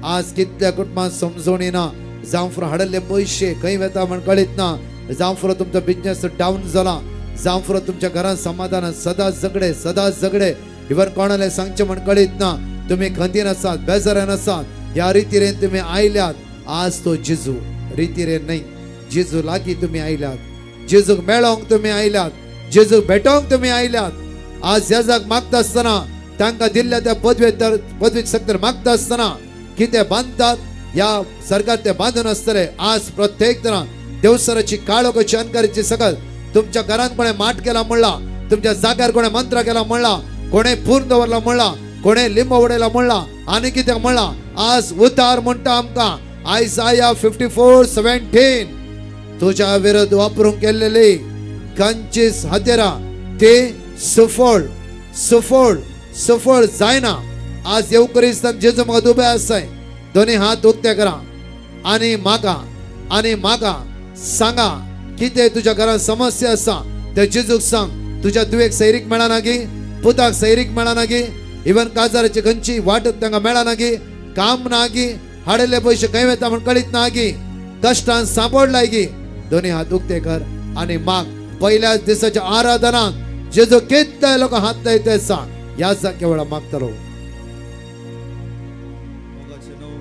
आज कितल्या कुटुंबां समजवणी ना. जावं फुडें हाडिल्ले पयशे खंय वता म्हण कळीत ना. जावं फुडें तुमचो बिजनेस डावन जाला. जावं फुडें तुमच्या घरांत समाधान, सदांच झगडे, सदांच झगडे. इवन कोणाले सांगचें म्हण कळीत ना. तुमी खंतीन आसात, बेजारान आसात. ह्या रितीरेन तुमी आयल्यात. आज तो जेजू रितीरेन न्हय, जेजू लागीं तुमी आयल्यात, जेजूक मेळोंक तुमी आयल्यात, जेजूक भेटोवंक तुमी आयल्यात. आज जेजाक मागता आसतना, तांकां दिल्ल्या त्या पदवे तर पदवी सक्तर मागता आसतना कितें बांदतात ह्या सरकार ते बांदून आसतले. आज प्रत्येक तरा देवसराची काळोखाची अनकारीची सकल तुमच्या घरात कोणें माट केला म्हणला, तुमच्या जाग्यार कोणें मंत्र केला म्हणला, कोणें पूर्ण दवरला म्हणला, कोणें लिंबो उडयला म्हणला आनी कितें म्हणला, आज उतार म्हणटा आमकां आयजाया 54:17, तुझ्या विरुद्ध वापरून केलेली खंयचीच हतेरां ते सुफळ सुफळ सुफळ जायना. आज येवकरिस्तान जेजू म्हाका उबे आसाय. दोन्ही हात उक्ते करा आणि मागा आणि मागा. सांगा कितें तुझ्या घरात समस्या आसा ते जेजूक सांग. तुझ्या धुवेक सैरीक मेळना गी, पुताक सैरीक मेळना गी, इवन काजाराची खंयची वाट तांकां मेळना गी, काम ना गी, हाडिल्ले पयशे खंय वता म्हण कळीत ना गी, कश्टान सांपडलाय गी, दोन्ही हात उक्ते कर आणि माग. पहिल्याच दिसाच्या आराधनात जेजू कितले लोक हात लायते सांग. ह्या केवळ मागतलो. मोगाचे न्हू,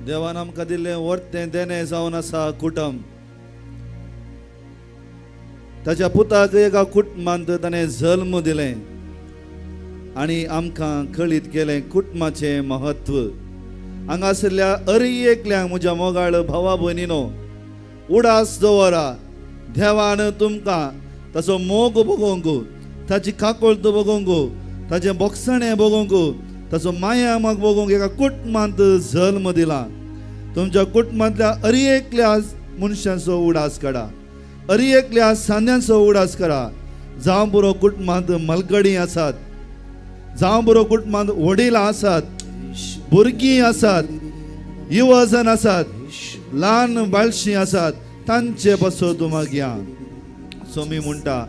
देवान आमकां दिल्लें वर्तें देणें जावन आसा कुटुंब. ताच्या पुताक एका कुटुंबांत ताणें जल्म दिलें आनी आमकां कळीत केलें कुटुंबाचें म्हत्व. हांगासरल्या अरी एकल्यांक म्हज्या मोगाळ भावा भयणीनो, उडास दवरा, देवान तुमकां ताचो मोग बगोवंक, ताची काकळत बगोवंक, ताचें बोगसणें बगोवंक, ताचो माया मोग बगोवंक एका कुटुंबांत जल्म दिला. तुमच्या कुटुंबांतल्या अरी एकल्या मनशांचो उडास काडा, अरी एकल्या सांद्यांचो उडास करा. जावं पुरो कुटुंबांत मलगडी आसात, जावं पुरो कुटुंबांत वडील आसात, भुरगीं आसात, युवजन आसात, ल्हान बाळशीं आसात, तांचे पासत मागया. सोमी म्हणटा,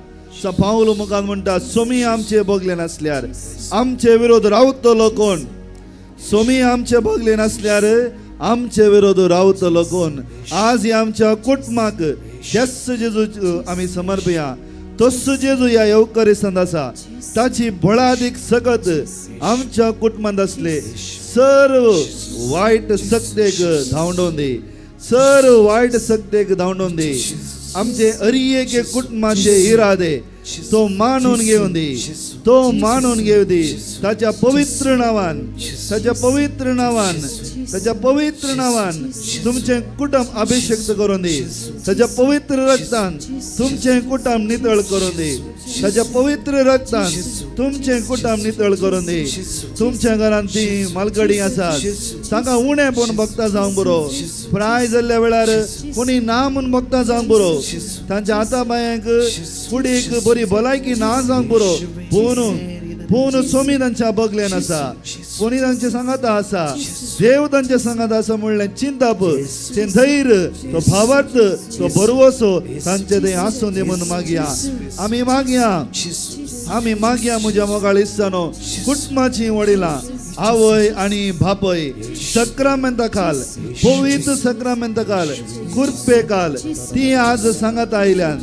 पावल मुखार म्हणटा, सोमी आमचे बगले नासल्यार आमचे विरोध रावतलो कोण? सोमी आमचे बगले नासल्यार आमचे विरोध रावतलो कोण? आज ह्या आमच्या कुटुंबाक हेच जेजू आमी समर्पया. तस्सो जेजू ह्या येवकरिस्तांत आसा. ताची बळादीक सकत आमच्या कुटुंबांत आसले सर्व वायट सक्तेक धांवडोवन दी, सर्व वायट सक्तेक धांवडोवन दी. आमचे अरियेके कुटुंबाचे इरादे तो मानून घेवन दी, तो मानून घेवं दी. ताच्या पवित्र नांवान, ताच्या पवित्र नांवान, ताच्या पवित्र नांवान तुमचें कुटुंब अभिषेक्त करून दी. ताच्या पवित्र रक्तान तुमचें कुटुंब नितळ करून दी. ताच्या पवित्र रक्तान तुमचें कुटुंब नितळ करून दी. तुमच्या घरांत ती मालगडी आसात, तांकां उणेपण भोगता जावंक बरो. प्राय जाल्ल्या वेळार कोणी ना म्हूण भोगता जावंक बरो. तांच्या हाता पांयांक, कुडीक बरी भलायकी ना जावंक बरो. पूण पूण सोमी तांच्या बगल्यान आसा, कोणी तांचे सांगाता आसा, देव तांच्या सांगाता आसा म्हणलें चिंताप, तें धैर्य, तो भावार्थ, तो भरवसो तांचे ते आसूं दी म्हूण मागया आमी, मागया आमी, मागया. म्हज्या मोगाळ इस्तानो, कुटुंबाची वडिलां, आवय आनी बापय सक्रामेंता खाल, पवित्र सक्रामेंता खाल, कुर्पे काल ती आज सांगात आयल्यान,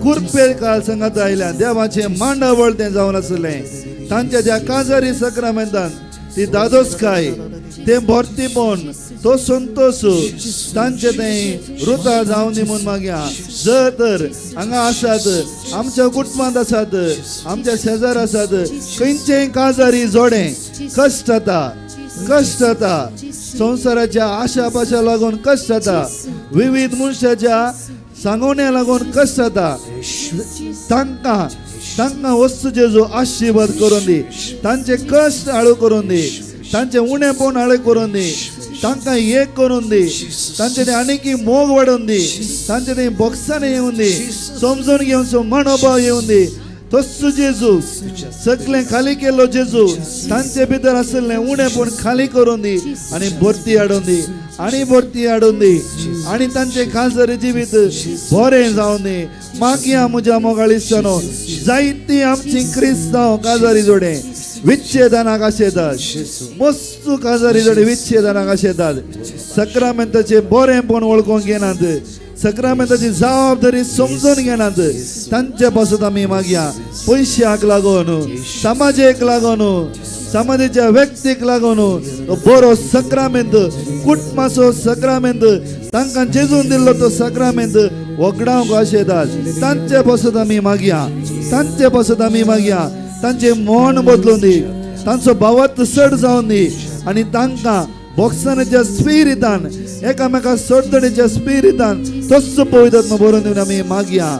कुर्पे काल सांगात आयल्यान. देवाचें मांडावळ तें जावन आसलें. तांच्या त्या काजारी सक्रामेंतान ती दादोसकाय, तें भरतीपण, तो संतोश तांचे तें रुता जावन दी म्हूण मागया. जर तर हांगा आसात, आमच्या कुटुंबांत आसात, आमच्या शेजार आसात, खंयचेय काजारी जोडें कश्ट जाता, कश्ट जाता, संवसाराच्या आशा पाशा लागून कश्ट जाता, विविध मनशाच्या सांगोवण्या लागून कश्ट जाता, तांकां तांकां वस्तू जेजू आशिर्वाद करून दी. तांचे कश्ट हाळू करून दी. तांचे उणेपण हाळू करून दी. तांकां एक करून दी. तांचे ते आनीकी मोग वाडोवन दी. तांचे ते बोक्सांनी येवन दी, समजून घेवचो मनोभाव येवन दी. तस्सो जेजू, सगळें खाली केल्लो जेजू, तांचे भितर आशिल्लें उणेपण खाली करून दी आनी भरती हाडून दी, आनी भरती हाडून दी आनी तांचे खाजरी जिवीत बरें जावन दी. मागया. म्हज्या मोगाळ इश्टानो, जायती आमची क्रिस्तांव काजारी जोडे विच्छेदनाक आशेतात. मस्त काजारी जोडे विच्छेदनाक आशेतात. सक्रामेंताचे बरेंपण वळखूंक घेनात, सक्रामेंताची जबाबदारी समजून घेनात. तांचे पासून आमी मागया. पयशाक लागून, समाजेक लागून, समाजाच्या व्यक्तीक लागून तो बरो सक्रामेंत, कुटुंबाचो सक्रामेंत, तांकां जेजून दिल्लो तो सक्रामेंत वगडावंक आशेतात. तांचे पासून आमी मागया. तांचे पासून आमी मागया. तांचे मन बदलून दी, तांचो भावार्थ चड जावन दी आनी तांकां बोक्सानाच्या स्पिरितान, एकामेका सोडतणीच्या स्पिरितान तस्सो पवित्र बरोवन दिवन आमी मागया,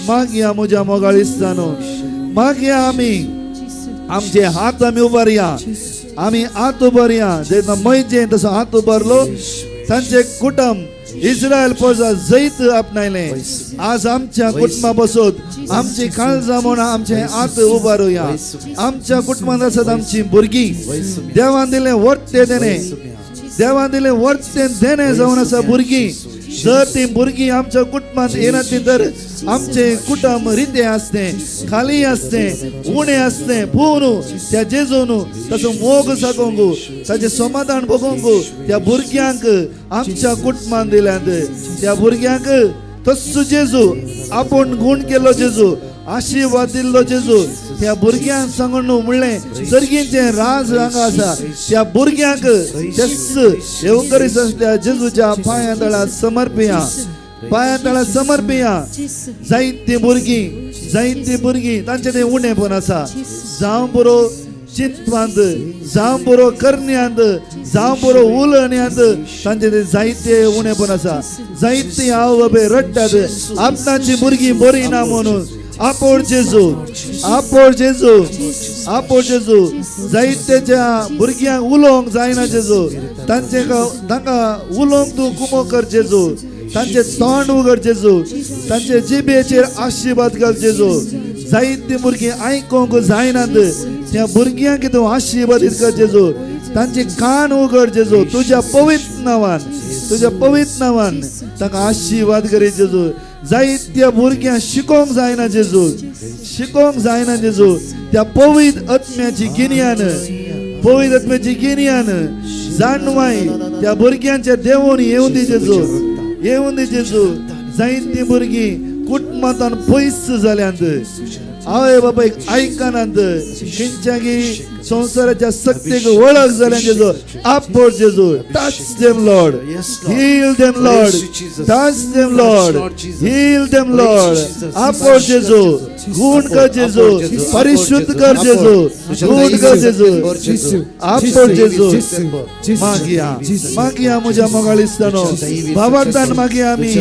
मागया. म्हज्या मोगाळ इश्टानो, मागया आमी. आमचे हात आमी उबारया, आमी हात उबारया. जेन्ना मैजे तसो हात उबारलो, तांचे कुटुंब इस्रायल प्रजा जैत आपणायले. आज आमच्या कुटुंबा बसत आमची काळजां म्हूण आमचे हात उबारुया. आमच्या कुटुंबांत आसात आमची भुरगीं. देवान दिलें वर्ते देणे, देवान दिलें वर्ते देणे जावन आसा भुरगीं. जर ती भुरगीं आमच्या कुटुंबांत येना ती तर आमचे कुटुंब रितें आसतें, खाली आसतें, उणें आसतें. पूण त्या जेजून ताचो मोग सागोंक, ताचें समाधान भोगोंक त्या भुरग्यांक आमच्या कुटुंबान दिल्यात. त्या भुरग्यांक तस्सो जेजू, आपूण गुण केल्लो जेजू, आशिर्वाद दिल्लो जेजू, त्या भुरग्यांक सांगून म्हणलें, सर्गींचें राज हांगा आसा. त्या भुरग्यांक तेस येवकरीस त्या जेजूच्या पांया तळा समर्पिया, पांया तळा समर्पिया. जायतीं भुरगीं, जायतीं भुरगीं तांचे ते उणेपण आसा. जावं बरो चिंतपांत, जावं बरो करण्यांत, जावं बरो उलण्यात तांचे ते जायते उणेपण आसा. जायते आवय बापूय रडटात आपणाची भुरगीं बरी ना म्हणून. आपोड जेजू, आपोड जेजू, आपोड जेजू. जायतेच्या भुरग्यांक उलोवंक जायना जेजू. तांचे तांकां उलोवंक तूं कुमो कर जेजू. तांचे तोंड उगड जेजू. तांचे जिबेचेर आशिर्वाद घाल जेजू. जायतीं भुरगीं आयकोंक जायनात, त्या भुरग्यांक तूं आशिर्वादीत कर जेजू. तांचे कान उगड जेजू. तुज्या पवित्र नांवान, तुज्या पवित्र नांवान तांकां आशिर्वाद करी जेजू. जायत्या भुरग्यांक शिकोवंक जायना जेजू, शिकोवंक जायना जेजू. त्या पवित्र आत्म्याची गिन्यान, पवित्र आत्म्याची गिन्यान, जाणवाय त्या भुरग्यांच्या देवून येवन दी जेजू, येवन दी जेजू. जायतीं भुरगीं कुटुंबांत पयस जाल्यांत, आवय बापायक आयकनात, खंयच्यागी संवसाराच्या शक्तीक वळख जाल्या जेजू. आपोड जेजू. Touch them, Lord. Yes, Lord. Heal them, Lord. Praise you, Jesus. Touch them, Touch, Lord. Lord Jesus. Heal them, Praise Lord. you, Jesus. आपोड Touch, जेजू. Lord Jesus. गुण कर जेजू, परिशुद्ध कर जेजू, गुण कर जेजू, आपोड जेजू. मागया मागया म्हज्या मोगाळ इश्टांनो, भावार्थान मागया आमी,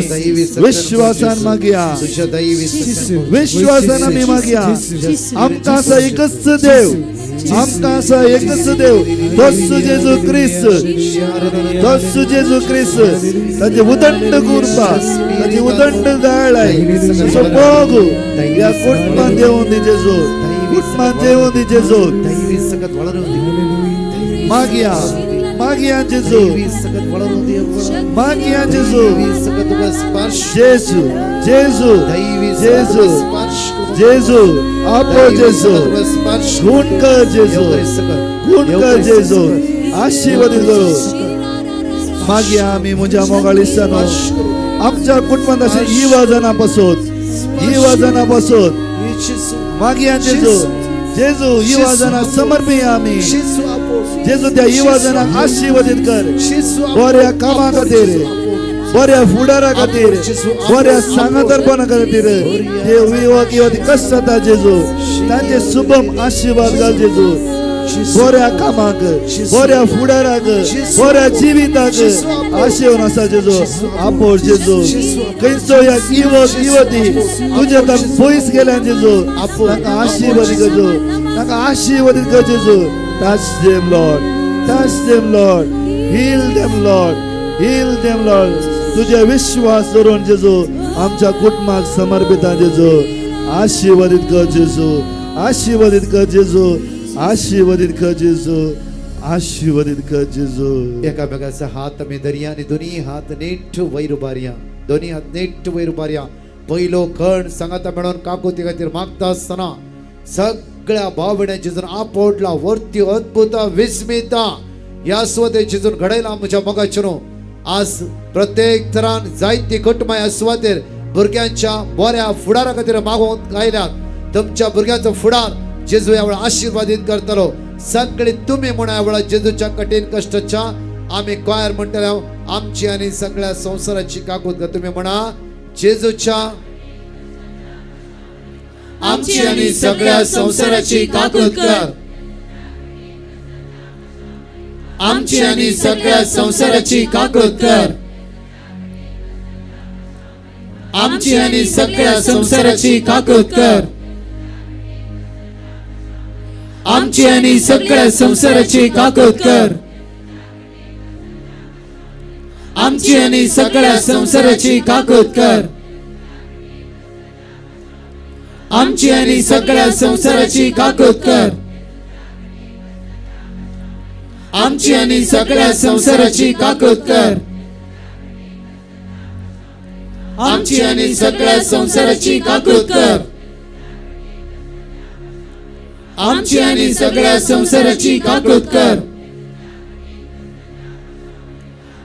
विश्वासान मागया, विश्वासान आमी मागया. आमकां आसा एकच देव, आमकां आसा एकच देव, तोच जेजू क्रिस्त, तोच जेजू क्रिस्त. ताची उदंड कृपा, ताची उदंड दयाळाय, ताचो मोग ह्या कुटुंबान देवून दी जेजू, कुटुंबान देवून दी जेजू. दैवी सकत वाळरून दी. मागया मागया जेजू. दैवी सकत वाळरून दी. मागया जेजू. दैवी सकत तुका स्पर्श. जेजू, जेजू. दैवी जेजू. स्पर्श. जेजू, आपो जेजू. स्पर्श. गुण कर जेजू, गुण कर जेजू, आशीर्वादित करू. मागया आमी म्हज्या मोगाळ इश्टांनो, आमच्या कुटुंबात अशें युवा जाणां पासून, युवा जाणां पासून मागया जेजू. जेजू, युवा जाणां समर्पिया आमी. जेजू, त्या युवा जाणांक आशीर्वादित कर. बऱ्या कामा खातीर, बऱ्या फुडारा खातीर, बऱ्या सांगातरपणा खातीर ते युवक युवती कश्ट जाता जेजू, तांचे शुभम आशीर्वाद घाल जेजू. बऱ्या कामाक, बऱ्या फुडाराक, बऱ्या जिविताक आशेवन आसा जेजू. आपोड जेजू. खंयचो ह्या युवक युवती तुज्या तांक पयस गेल्या जेजू, तांकां आशीर्वादीत कर, तांकां आशीर्वादीत कर जेजू. Touch them, Lord. Touch them, Lord. Heal them, Lord. Heal them, Lord. तुझे विश्वास धरून जेजू आमच्या कुटुंबाक समर्पित जेजू, आशीर्वादित कर जेजू, आशीर्वादित कर जेजू, आशीर्वादित कर जेजू, आशीर्वादित कर जेजू. एकामेकाचा हात आमी धरया आणि दोन्ही हात नीट वयर उबारया, दोन्ही हात नीट वयर उबारया. पयलो खण सांगाता म्हणून काकुती खातीर मागता आसतना सगळ्या भाव भयणां जेजून आपोडला वरती अद्भुत विस्मिता ह्या सुवातेर जेजून घडयला. म्हज्या मोगाचें न्हू, आज प्रत्येक तरान जायती कुटुंबां ह्या सुवातेर भुरग्यांच्या बऱ्या फुडारा खातीर मागोवंक आयल्यात. तुमच्या भुरग्यांचो फुडार जेजू ह्या वेळार आशिर्वादीत करतलो. सगळे तुमी म्हणा, ह्या वेळार जेजूच्या कठीण कश्टाच्या आमी क्वायर म्हणटले, आमची आनी सगळ्या संवसाराची काकूत कर. तुमी म्हणा, जेजूच्या आमची आणि सगळ्या संवसाराची काकूत कर. आमची आणि सगळ्या संवसाराची काकूत कर. आमची आणि सगळ्या संवसाराची काकूत कर. आमची आणि सगळ्या संवसाराची काकूत कर. आमची आणि सगळ्या संवसाराची काकूत कर. आमची आणि सगळ्या संवसाराची काकूत कर. आमची आणि सगळ्या संवसाराची काकूत कर. आमची आणि सगळ्या संवसाराची काकूत कर. आमची आणि सगळ्या संवसाराची काकूत कर.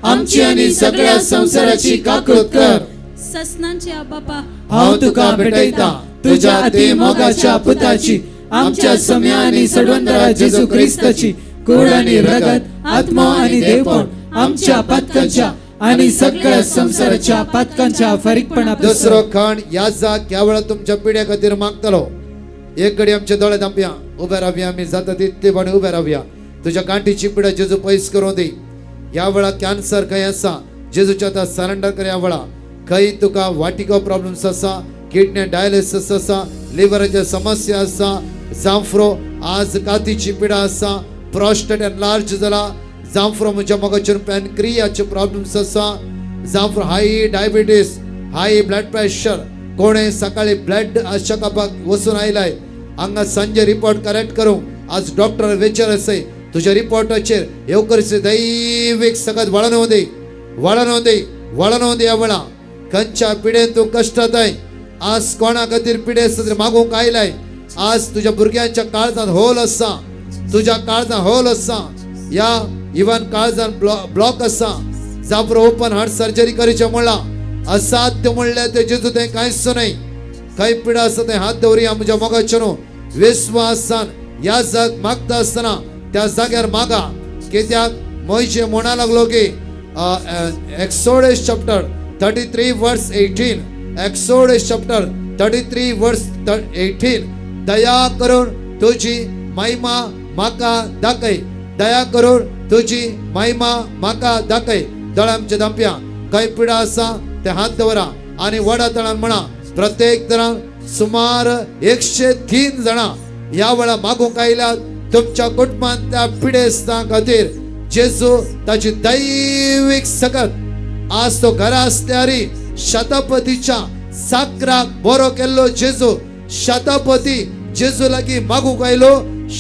आमची आणि सगळ्या संवसाराची काकूत कर. ससनांचे बापा, हांव तुका भेटयता तुझ्या अति मोगाच्या पुताची, आमच्या सम्या आणि सडवंदरा जेजू ख्रिस्ताची कूड आणि रगत, आत्मा आणि देवपण आमच्या पातकांच्या आणि सगळ्या संसाराच्या पातकांच्या फारीकपणा. दुसरो खण ह्या जाग ह्या वेळार तुमच्या पिढ्या खातीर मागतलो. एक घडी आमचे दोळे धांपया, उबे रावया. आमी जाता तितले पाणी उबे रावया. तुझ्या गांठीची पिढा जेजू पयस करूं दी. ह्या वेळार कॅन्सर खंय आसा, जेजूच्या आतां सरेंडर कर. ह्या वेळा खंय तुका वाटिको प्रॉब्लम्स आसा, किडनी डायलिसिस आसा, लिव्हराचे समस्या आसा, जांफ्रो आज कातीची पिडा आसा, प्रोस्टेट एनलार्ज जाला, जांफ्रो म्हज्या मोगाचेर पॅनक्रियाचे प्रॉब्लम्स आसा, जांफ्रो high diabetes, high blood pressure. कोणे सकाळी ब्लड चेकअपाक वचून आयलाय हांगा, सांजे रिपोर्ट करेक्ट करूंक आज डॉक्टर विचार आसय. तुज्या रिपोर्टाचेर येवकरीचे दैवीक सकत वळण दी, वळण दी, वळण दी. ह्या वेळा खंयच्या पिढेन तूं कश्टाताय, आज कोणा खातीर पिढे आसा तरी मागूंक आयलाय. आज तुज्या भुरग्यांच्या काळजांत होल आसा, तुज्या काळजांत होल आसा, या इवन काळजान ब्लॉक आसा, जापरो ओपन हार्ट सर्जरी करीचें म्हणलां, असाध्य म्हणल्यार ते जेजू तें कांयच न्हय. खंय पिडा आसा तें हात दवरुया. म्हज्या मोगाचें न्हू, विस्वासान ह्या जाग मागता आसतना त्या जाग्यार मागा, कित्याक मोयजे म्हणा लागलो की Exodus chapter 33 verse 18, Exodus chapter 33 verse 18. दया करून तुजी महिमा म्हाका दाखय, दया करून तुजी महिमा म्हाका दाखय. दोळे आमचे धांपया. खंय पिडा आसा ते हात दवरा आनी व्हडा तळान म्हणा. प्रत्येक तरान सुमार 103 जाणां ह्या वेळा मागूंक आयल्यात तुमच्या कुटुंबांत त्या पिडेस्तां खातीर. जेजू ताची दैवीक सकत आज तो घरा आसल्यारी शतपतीच्या साकराक बरो केल्लो जेजू शतपती जेजू लागीं मागूंक आयलो.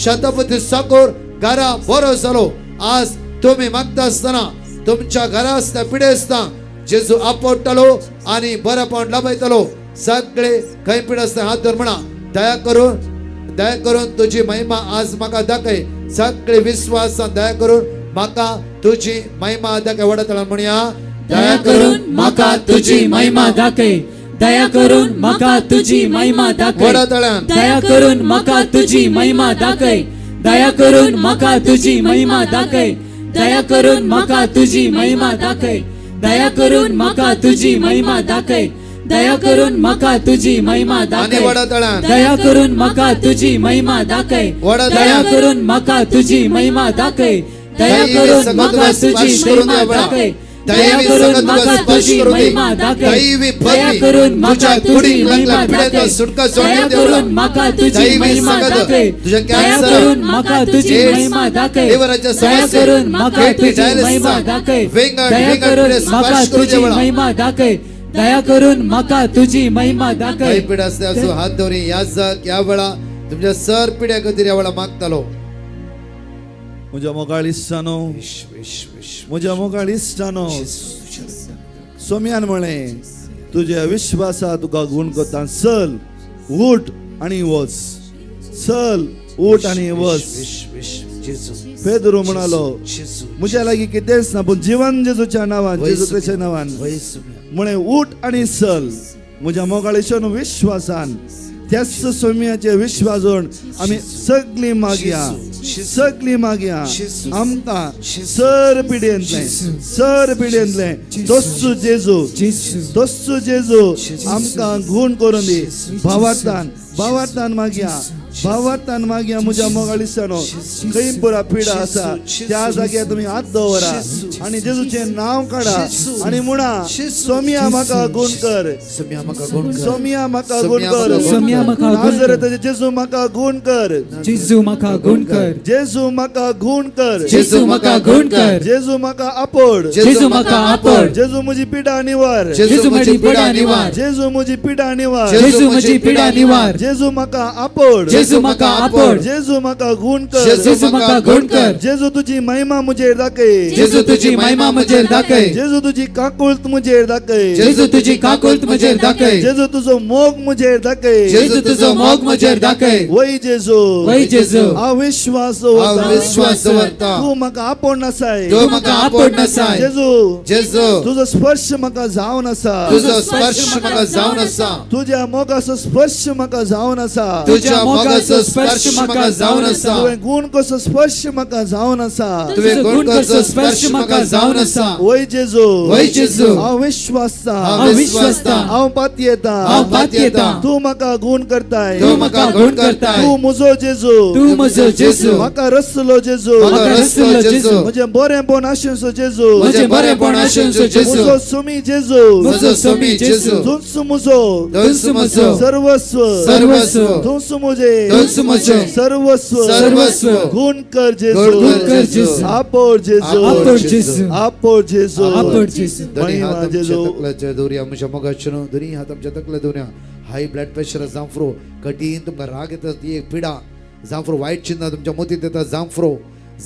शतपती साकोर घरा बरो जालो. आज तुमी मागता आसतना तुमच्या घरा आसता पिडेस्तां जेजू आपडटलो आनी बरेपण लाभयतलो. सगळे खंय पिडेस्तां हात धर म्हणा, दया करून, दया करून तुजी महिमा आज म्हाका दाखय. सगळे विस्वासान दया करून म्हाका तुजी महिमा दाखय. व्हडा तळान म्हणया. दया करून म्हाका तुजी महिमा दाखय, दया करून म्हाका तुजी महिमा दाखय. व्हडा तळान. दया करून म्हाका तुजी महिमा दाखय, दया करून म्हाका तुजी महिमा दाखय, दया करून म्हाका तुजी महिमा दाखय, दया करून म्हाका तुजी महिमा दाखय, दया करून म्हाका तुजी महिमा आनी दाखय. व्हडा तळान. दया करून म्हाका तुजी महिमा दाखय, व्हडा दया तळान. करून म्हाका तुजी महिमा दाखय, दया दैवी करून सगळं म्हाका तुका तुजी स्पर्श करून महिमा दे बाळा. दाखय, दया दैवी करून सगळं तुका म्हाका स्पर्श तुजी करून दे. महिमा दाखय, दैवी दया पदवी करून म्हाका तुझ्या तुजी कुडीक लागल्या महिमा पिड्याचो दाखय, सुटका सोडून दया दे बाळा. करून म्हाका तुजी दैवी महिमा सगळं दाखय, तुझ्या दया कॅन्सर, करून म्हाका तुजी एड्स, महिमा दाखय, लिव्हराच्या दया समस्ये, करून म्हाका किडनी तुजी डायलिसिस, महिमा दाखय, विंगड, दया विंगड करून पिढे म्हाका स्पर्श करून दे तुजी बाळा. महिमा दाखय, दया करून म्हाका तुजी महिमा दाखय. काही पिढ्या असते असो हात दवरी या जाग या वेळा तुमच्या सर पिढ्या खातीर या वेळा मागतालो. म्हज्या मोगाळ इश्टानो, म्हज्या मोगाळ इश्टानो, सोम्यान म्हळें तुज्या विश्वासा तुका गूण करता, चल उठ आनी वच, चल उठ आनी वच. पेद्रू म्हणालो म्हज्या लागीं कितेंच ना, पूण जिवन जेजूच्या नांवान, जेजू क्रिस्ताच्या नांवान म्हळें उठ आनी चल. म्हज्या मोगाळ इश्टानो, विश्वासान त्याच सोम्याचे विश्वासून आमी सगळीं मागया, सगळीं मागया. आमकां सर पिढयेंतलें, सर पिढयेंतलें तोस्सू जेजू, तोस्सू जेजू आमकां गूण करून दी. भावार्थान, भावार्थान मागया, भावार्थान मागया. म्हज्या मोगाळ इश्टानो, खंय पुरा पिडा आसा त्या जाग्यार तुमी हात दवरा आनी जेजूचें नांव काडा आनी म्हणा, सोमिया म्हाका गूण कर, सोम्या म्हाका गुण कर, सोमिया म्हाका गूण कर, सोम्या म्हाका गुण कर. नाझरेथाचे जेजू म्हाका गूण कर, जेजू म्हाका गुण कर, जेजू म्हाका गूण कर, जेजू म्हाका गुण कर, जेजू म्हाका आपड, जेजू म्हाका आपड, जेजू म्हजी पिडा निवार, जेजू म्हजी पिडा निवार, जेजू म्हजी पिडा निवार, जेजू म्हजी पिडा निवार, जेजू म्हाका आपड, जेजू म्हाका आपड, जेजू म्हाका गूण कर, जेजू म्हाका गुण कर, जेजू तुजी महिमा म्हजेर दाखय, जेजू तुजी महिमा म्हजेर दाखय, जेजू तुजी काकुळत म्हजेर दाखय, जेजू तुजी काकुळत म्हजेर दाखय, जेजू तुजो मोग म्हजेर दाखय, जेजू तुजो मोग म्हजेर दाखय. वय जेजू, वय जेजू, हांव विश्वास हांव दवरतां, विश्वास दवरता, तूं म्हाका आपोवन आसाय, तूं म्हाका आपोवन आसाय, जेजू जेजू तुजो स्पर्श म्हाका जावन आसा, तुजो स्पर्श म्हाका जावन आसा, तुज्या मोगाचो स्पर्श म्हाका जावन आसा, तुज्या मोगाचो स्पर्श म्हाका जावन आसा, तुवें गूण कसो स्पर्श म्हाका जावन आसा, तुवें गुण कसो स्पर्श म्हाका जावन आसा. वय जेजू, वय जेजू, हांव विश्वासता, हांव विश्वासता, हांव पातयेता, हांव पातयेता, तूं म्हाका गूण करताय, तूं म्हाका गुण करताय, तूं म्हजो जेजू, तूं म्हजो जेजू, म्हाका रसलो जेजू, म्हाका रसलो जेजू, म्हजें बरेंपण आशिल्लो जेजू, म्हजें बरेंपण आशिल्लो जेजू, म्हजो सुमी जेजू, म्हजो सुमी जेजू, तूंच म्हजो तूंच म्हजो सर्वस्व, सर्वस्व, तूंच म्हजें तूंच म्हजें सर्वस्व, सर्वस्व, गुण कर जेजू, गुण कर जेजू, आपड जेजू, आपड जेजू, आपड जेजू, आपड जेजू. दोन्ही महिमा हात आमच्या जेजू. तकल्याचेर दवरुया. म्हज्या मोगाचें दोन्ही हात आमच्या तकल्या दवरुया. हाय ब्लड प्रेशर जांफ्रो कठीण तुमकां राग येता ती एक पिडा जांफ्रो वायट चिन्ह तुमच्या मोतीत येता जांफ्रो,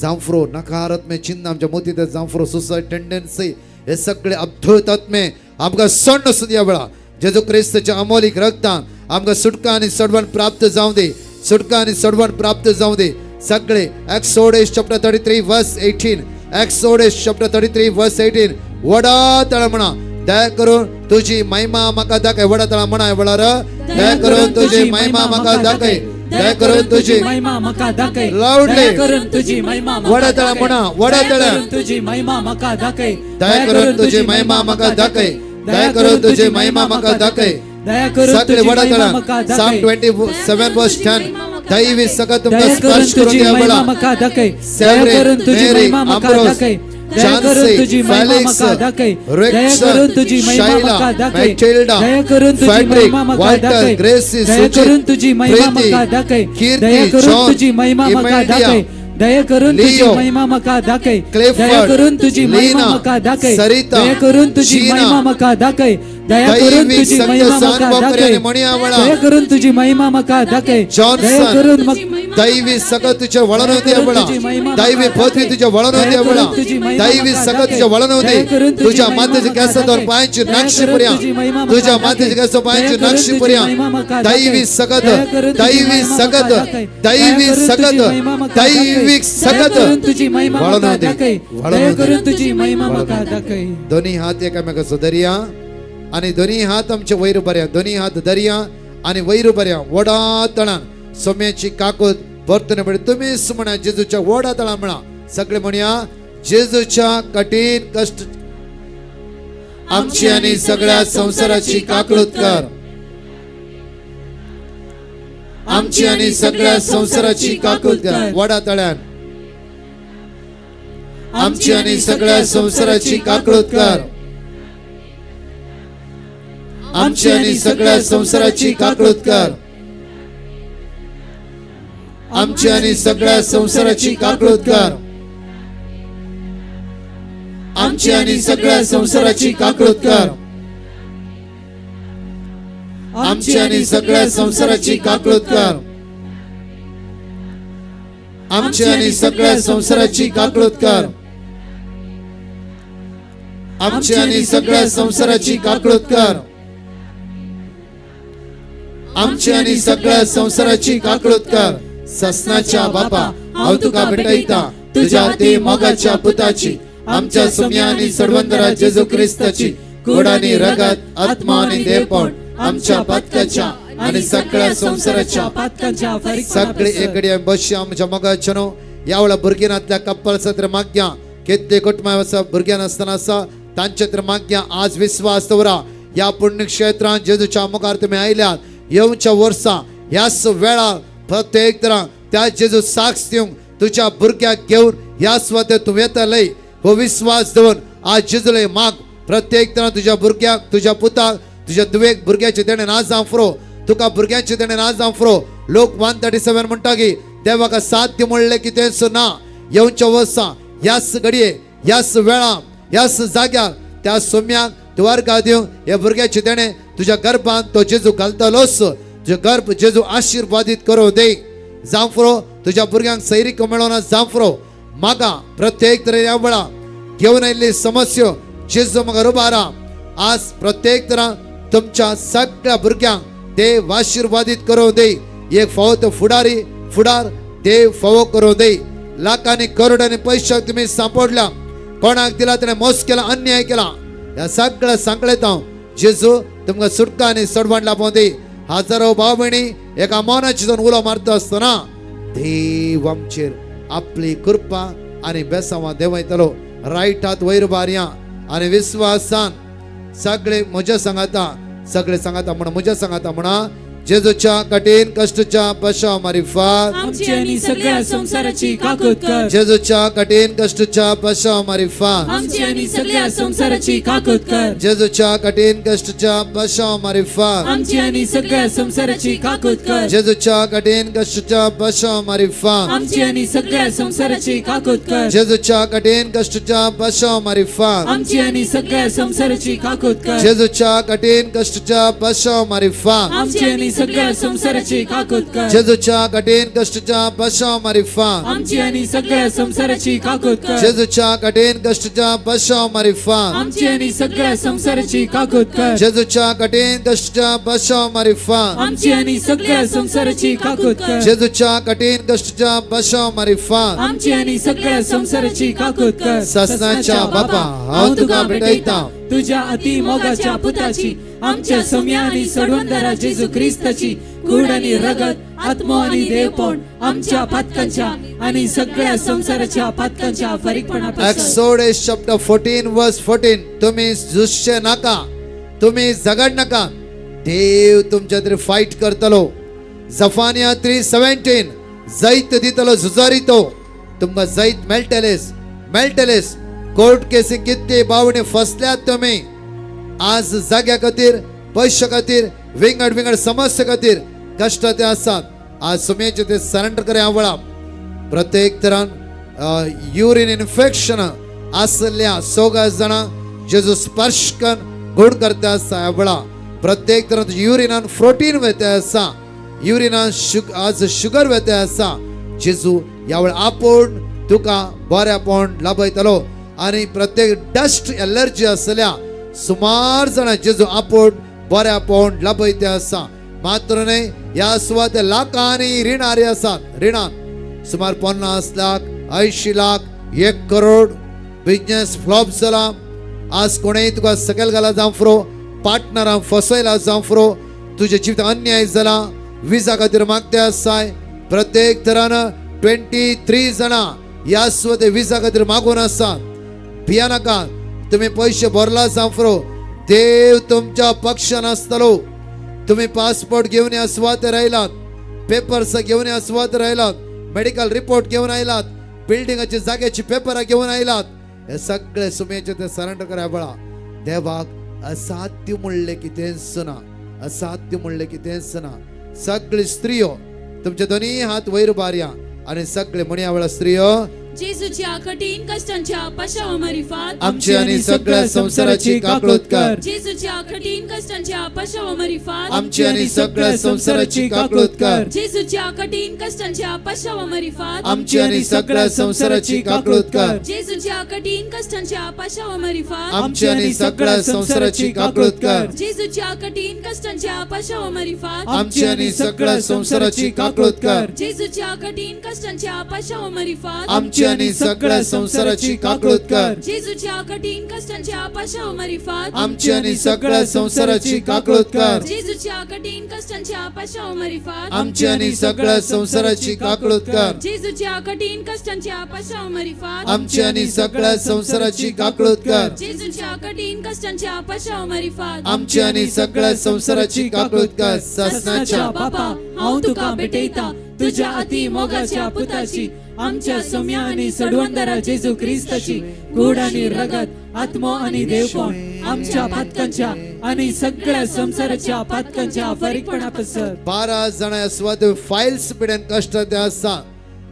जांफ्रो नकारात्मक चिन्ह आमच्या मोतीत येता जांफ्रो सुसायड टेंडन्सी हे सगळे अद्भुत आत्मे आमकां सण आसूं ह्या वेळा. जेजू क्रिस्ताच्या अमोलीक रक्तान आमकां सुटका आनी सडवण प्राप्त जावं दी, सुटका आनी सडवण प्राप्त जावं दी. सगळे Exodus chapter 33 verse 18, Exodus chapter 33 verse 18. वडा तळा म्हणा, दया करून तुझी महिमा म्हाका दाखय. वडा तळा म्हणा वेळार, दया करून तुझी महिमा म्हाका दाखय, दया करून तुझी महिमा म्हाका दाखय, Loudly. दया करून तुझी महिमा म्हाका वडा तळा दाखय. म्हणा, वडा दया तळा. करून तुझी महिमा म्हाका दाखय, दया करून तुझी महिमा म्हाका दाखय, दया करून तुझी महिमा म्हाका दाखय, दया करून सगळे तुजी वडा महिमा तळान म्हाका साम दाखय. 27 verse 10 दैवी सगळं तुमकां दया करून स्पर्श करून तुझी द्या महिमा वेळा म्हाका दाखय. दया सेवरे, करून तुझी मेरी, महिमा म्हाका आंब्रोस, दाखय. दया करून झान्सी, तुझी महिमा फेलिक्स, म्हाका दाखय. दया रिक्सन, करून तुझी महिमा शैला, म्हाका दाखय. मॅटिल्डा, दया करून तुझी फ्रेडरिक, महिमा म्हाका वॉल्टर, दाखय. ग्रेसी, दया सुचित, करून तुझी महिमा प्रीती, म्हाका दाखय. कीर्ती, दया करून जॉन, तुझी महिमा म्हाका इमेल्डिया, दाखय. दया करून तुझी लिओ, महिमा म्हाका दाखय. क्लिफर्ड, दया करून तुझी महिमा लीना, म्हाका दाखय. सरिता, दया करून तुझी शीना, महिमा म्हाका दाखय. दया करून दैवी तुझी सत्य महिमा म्हाका सहानुभव दाखय. करी आणि म्हणया वेळा. दया करून तुझी महिमा म्हाका दाखय. दया जॉन्सन, करून म्हाका दैवी सगळं तुझ्या वळण होती वेळा, दैवी पृथ्वी तुझ्या वळण होती वेळा, दैवी सगळं तुझ्या वळण होती. तुझ्या मातेच्या केसावर पायांची नक्षी पर्या, तुझ्या मातेच्या केसावर पायांची नक्षी पर्या. दैवी सगत, दैवी सगत, दैवी सगत, दैवी सगत तुझी महिमा वळण म्हाका होती, दाखय. वळण दया होती. करून तुझी महिमा म्हाका दाखय. दोन्ही हात एकामेकाचो दर्या आणि दोन्ही हात आमचे वयर बऱ्या, दोन्ही हात दर्या आणि वयर बऱ्या. वडा तळान सोम्याची काकूत परतून पडली. तुम्हीच म्हणा जेजूच्या वडा तळा म्हणा. सगळे म्हणया, जेजूच्या कठीण कष्ट आमची आणि सगळ्या संसाराची काकळूत कर. आमची आणि सगळ्या संसाराची काकूत कर. वडा तळ्यान आमची आणि सगळ्या संसाराची काकळूत कर. आमची आणि सगळ्या संसाराची काकळूत कर. आमची आणि सगळ्या संसाराची काकळूत कर. आमची आणि सगळ्या संसाराची काकळूत कर. आमची आणि सगळ्या संसाराची काकळूत कर. आमची आणि सगळ्या संसाराची काकळूत कर. आमची आणि सगळ्या संसाराची काकळूत कर. आमची आणि सगळ्या संसाराची काकळूत कर. ससनाच्या बापा, हांव तुका भेटयता तुझ्या ते मोगाच्या पुताची, आमच्या सुम्या आणि सर्वंदरा जेजू क्रिस्ताची गोड आणि रगत, आत्मा आणि देवपण आमच्या पातकाच्या आणि सगळ्या संसाराच्या पातकांच्या सगळे एकडे बसया. आमच्या मोगाच्या न्हू ह्या वेळा भुरगेनांतल्या कप्पलसा तर मागया. कितले कुटुंबा आसा भुरग्यां नासतना आसा तांचे तर मागया. आज विस्वास दवरा ह्या पुण्यक्षेत्रान जेजूच्या मुखार तुमी आयल्यात. येवच्या वर्सा ह्याच वेळार प्रत्येक तरा त्या जेजू साक्ष दिवंक तुज्या भुरग्याक घेवन ह्या सुवातेर तूं येतलय हो विस्वास दवरून आज जेजूले माग. प्रत्येक तरा तुज्या भुरग्याक, तुज्या पुताक, तुज्या धुवेक भुरग्याचे देणे ना जावं फुरो, तुका भुरग्यांचे देणे ना जावं फुरो. लोक 137 म्हणटा की देवाक साथ दी म्हणलें कितेंच ना. येवच्या वर्सा ह्याच घडये, ह्याच वेळा, ह्याच जाग्यार त्या सोम्याक द्वारका दिवंक हे भुरग्याचे देणे तुज्या गर्भात तो जेजू घालतलोच. तुझे गर्भ जेजू आशिर्वादीत करूं दे. जावं फुरो तुज्या भुरग्यांक सैरीक मेळोना जावं फुरो. मागा प्रत्येक तरेन ह्या वेळा घेवन आयिल्ली समस्या जेजू म्हाका उबारा. आज प्रत्येक तरा तुमच्या सगळ्या भुरग्यांक देव आशिर्वादीत करूं दे. एक फावो तो फुडारी फुडार देव फावो करूं दे. लाखांनी करोडांनी पैशाक तुमी सांपडल्या, कोणाक दिला तेणे मोस केला, अन्याय केला. ह्या सगळ्या सांगलेत हांव जेजू तुमकां सुटका आनी सडवण लाभों दी. हजारो भाव भयणी एका मनाची जावन उलो मारता आसतना देव आमचेर आपली कृपा आनी बेसांवां देंवयतलो. रायट हात वयर बारया आनी विस्वासान सगळे म्हज्या सांगाता, सगळे सांगाता म्हणा, म्हज्या सांगाता म्हणा, जेजूच्या कठीण कष्टच्या पशा मारिफात आमची आणि सगळ्या संसाराची काकूत कर. जेजूच्या कठीण कष्टच्या पशा मारिफात आमची आणि सगळ्या संसाराची काकूत कर. जेजूच्या कठीण कष्टच्या पशा मारिफात आमची आणि सगळ्या संसाराची काकूत कर. जेजूच्या कठीण कष्टच्या पशा मारिफात आमची आणि सगळ्या संसाराची काकूत कर. जेजूच्या कठीण कष्टच्या पशा मारिफात आमची आणि सगळ्या संसाराची काकूत कर. जेजूच्या कठीण कष्टच्या पशा मारिफात आमची आणि सगळ्या संसाराची काकूत कर. जेजूच्या कठीण कष्टच्या पशा मारिफात आमची आणि सगळ्या संसाराची काकूत कर. जेजूच्या कठीण कष्टच्या पशा मारिफात आमची आणि सगळ्या संसाराची काकूत कर. जेजूच्या कठीण कष्टच्या पशा मारिफात आमची आणि सगळ्या संसाराची काकूत कर. जेजूच्या कठीण कष्टच्या पशा मारिफात आमची आणि सगळ्या संसाराची काकूत कर. ससनाच्या बापा, हांव तुका भेटयता तुझ्या अति मोगाच्या पुताची, आमच्या सम्या आणि सडवंदरा जेजू ख्रिस्ताची कूड आणि रगत, आत्मा आणि देवपण आमच्या पातकांच्या आणि सगळ्या संसाराच्या पातकांच्या फरीकपणापासून. एक्सोडस चॅप्टर 14 वर्स 14. तुम्ही झुजचे नाका, तुम्ही झगड नका. देव तुमच्या तरी फायट करतलो. जफानिया 3:17, जैत दितलो झुजारी तो. तुमकां जैत मेळटलेच, मेळटलेच. कोर्ट केसी कितले बावणे फसल्यात तुमी. आज जाग्या खातीर, पयशा खातीर, विंगड विंगड समस्ये खातीर कश्ट ते आसात. आज सुमेचे ते सरेंडर करे आवळा. प्रत्येक तरान युरीन इन्फेक्शन आसल्या सोगा जाणां जेजू स्पर्श करून गुण करता आसा आवळा. प्रत्येक तरान तुज्या युरिनान प्रोटीन वेता आसा, युरिनान आज शुगर वेता आसा. जेजू ह्या वेळार आपूण तुका बऱ्यापण लाभयतलो. आनी प्रत्येक डस्ट एलर्जी आसल्या सुमार जाणां जेजू आपूण बऱ्यापण लाभयते आसा. मात्र न्हय, ह्या सुवाते लाखांनी रिणारी आसात. रिणान सुमार 50 लाख, 80 लाख, 1 करोड. बिजनेस फ्लॉप जाला. आज कोणेय तुका सकयल घाला जावं फुरो, पार्टनरांक फसयला जावं फुरो, तुज्या जिवितांत अन्याय जाला. विजा खातीर मागते आसाय. प्रत्येक तरान 23 जाणां ह्या सुवाते विजा खातीर मागून आसात. भिया नाका, तुमी पयशे भरला जावं फुरो, देव तुमच्या पक्षान आसतलो. तुमी पासपोर्ट घेवन ह्या सुवातेर आयलात, पेपर्स घेवन ह्या सुवातेर आयलात, मेडिकल रिपोर्ट घेवन आयलात, बिल्डिंगाची जाग्याची पेपरां घेवन आयलात. हे सगळे सुमेचे ते सरेंडर करा बळा. देवाक असाध्य म्हणले कितेंच ना, असाध्य म्हणले कितेंच ना. सगळे स्त्रियो तुमचे दोन्ही हात वयर बारया आणि सगळे म्हणया वेळा स्त्रियो, जेजूच्या कठीण कष्टांच्या पाशावा मारिफात आमची आणि सगळ्या संसाराची काकळूत कर. जेजूच्या कठीण कष्टांच्या पाशावा मारिफात आमची आणि सगळ्या संसाराची काकळूत कर. जेजूच्या कठीण कष्टांच्या पाशावा मारिफात आमची आणि सगळ्या संसाराची काकळूत कर. जेजूच्या कठीण कष्टांच्या पाशावा मारिफात आमची आणि सगळ्या संसाराची काकळूत कर. जेजूच्या कठीण कष्टांच्या पाशावा मारिफात आमची आणि सगळ्या संसाराची काकळूत कर. जेजूच्या कठीण कष्टांच्या पाशावा मारिफात आमची आणि सगळ्या संसाराची काकळूत कर. जेजूच्या कठीण कष्टांच्या पाशावा मारिफात आमची आणि सगळ्या संसाराची काकळूत कर. जेजूच्या कठीण कष्टांच्या पाशावा मारिफात आमची आणि सगळ्या संसाराची काकळूत कर. जेजूच्या कठीण कष्टांच्या पाशावा मारिफात आमची आणि सगळ्या संसाराची काकळूत कर. जेजूच्या कठीण कष्टांच्या पाशावा मारिफात आमची आणि सगळ्या संसाराची काकळूत कर. ससनाच्या बापा, हांव तुका भेटयता तुझ्या अति मोगाच्या पुताची, आमच्या सोम्या आणि सडवंदरा जेजू क्रिस्ताची गोड आणि रगत, आत्मो आणि देवपण आमच्या पातकांच्या आणि सगळ्या संसाराच्या पातकांच्या फरीकपणापासून. 12 जण सुवात फायल्स पिड्यान कष्ट ते आसा.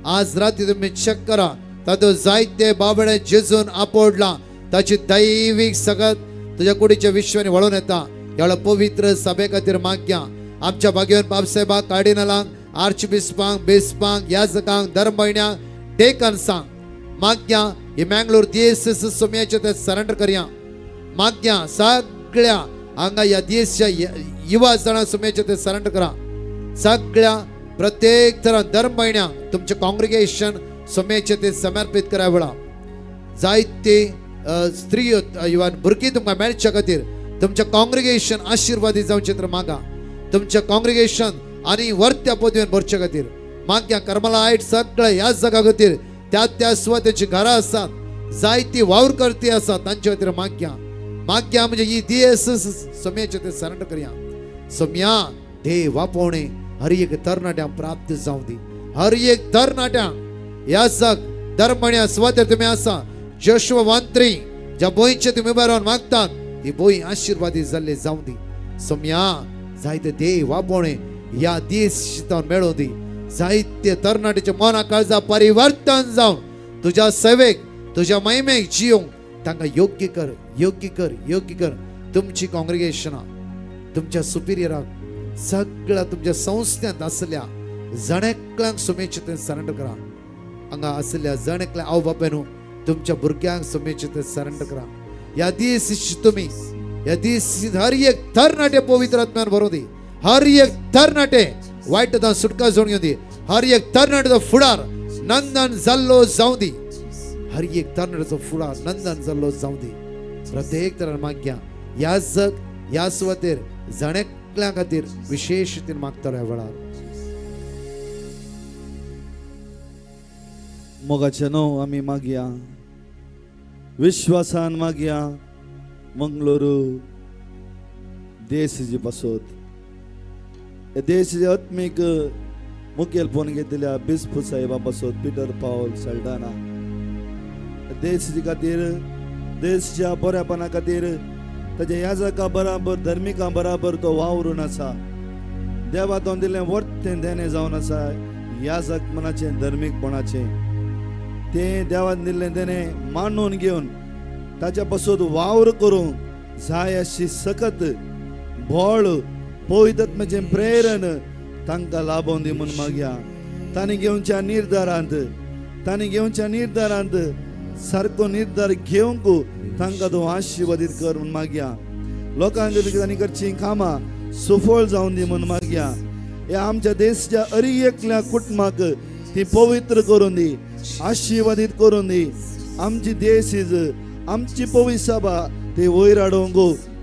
आज राती तुम्ही चेक करा, तातूंत जायते बाबडे जेजून आपोडला. ताची दैवीक सगत तुज्या कुडीच्या विश्वानी वळून येता. ह्या पवित्र सभे खातीर मागया. आमच्या भाग्यवान बापसाहेबाक, कार्डिनलांक, आर्च बिस्पांक, बिस्पांक, याजकांक, धर्मभयण्यांक, डेकन्सांक मागया. ही मँगलोर देश सोम्याचे ते सरेंडर करया. मागया सगळ्या हांगा ह्या देशच्या युवा जाणां सोम्याचे ते सरेंडर करा. सगळ्या प्रत्येक तरा धर्मभयण्यांक तुमचें कॉंग्रिगेशन सोम्याचे ते समर्पीत करा वेळा. जायते स्त्रियो इवन भुरगीं तुमकां मेळच्या खातीर तुमचें कॉंग्रिगेशन आशिर्वादी जावचें तर मागा. तुमचें कॉंग्रिगेशन आनी वर्त्या पदवेन भरचे खातीर मागया. कर्मलायट सगळे ह्याच जगा खातीर त्या त्या सुवातेची घरां आसात, जायती वावर करती आसात, तांचे खातीर मागया. मागया म्हणजे ही दियेस सम्याचे ते सरेंडर करया. सम्या देव आपोवणे हर एक तरणाट्यांक प्राप्त जावं दी. हर एक तरणाट्यांक ह्या जग धर्मण्या सुवातेर तुमी आसा. जोशुआ 1:3, ज्या बोयचे तुमी उबे रावन मागतात ती बोय आशिर्वादी जाल्ली जावं दी. सम्या जायते देव आपोवणे ह्या दीस शितान मेळोवं दी. जायते तरणाट्याच्या मना काळजा परिवर्तन जावन तुज्या सेवेक, तुज्या महिमेक जियोंक तांकां योग्य कर, योग्य कर, योग्य कर. तुमची कॉंग्रिगेशनां, तुमच्या सुपिरियराक, सगळ्या तुमच्या संस्थेंत आसल्या जण एकल्यांक सुमेचे ते सरेंडर करा. हांगा आसल्या जण एकल्या आवय बापायनू, तुमच्या भुरग्यांक सुमेचे ते सरेंडर करा. ह्या दीस तुमी ह्या दीस हर एक तरणाटे पवित्र आत्म्यान भरून दी. हर एक तरणाटे वायट सुटका जोडून घेवन दी. हर एक तरणाट्याचो फुडार नंदन जाल्लो जावं दी. हर एक तरणाट्याचो फुडार नंदन जाल्लो जावं दी. प्रत्येक तरान मागया. ह्या जग ह्या सुवातेर जण एकल्या खातीर विशेश रितीन मागतलो ह्या वेळार. मोगाचें न्हू आमी मागया, विश्वासान मागया. मंगळुरू देश जी पासत हे देशाचे आत्मीक मुखेलपण घेतिल्ल्या बिस्प साहेबा पासत पिटर पावल सल्डाना, देशाचे खातीर, देशच्या बऱ्यापणा खातीर ताच्या याजका बराबर, धर्मिकां बराबर तो वावरून आसा. देवा तो दिलें वर्तें देणें जावन आसा याजक मनाचें, धर्मीकपणाचें. तें देवान दिल्लें देणें मानून घेवन ताच्या पासून वावर करूंक जाय अशी सकत बळ, पवित्र प्रेरण तांकां लाभोवन दी म्हूण मागया. तांणी घेवच्या निर्धारांत, तांणी घेवच्या निर्धारांत सारको निर्धार घेवंक तांकां तूं आशिर्वादीत कर म्हूण मागया. लोकांक तांणी करचीं कामां सुफळ जावन दी म्हूण मागया. ह्या आमच्या देशच्या अरी एकल्या कुटुंबाक ती पवित्र करून दी, आशिर्वादीत करून दी. आमची देश is आमची पवित्र सभा ती वयर हाडूंक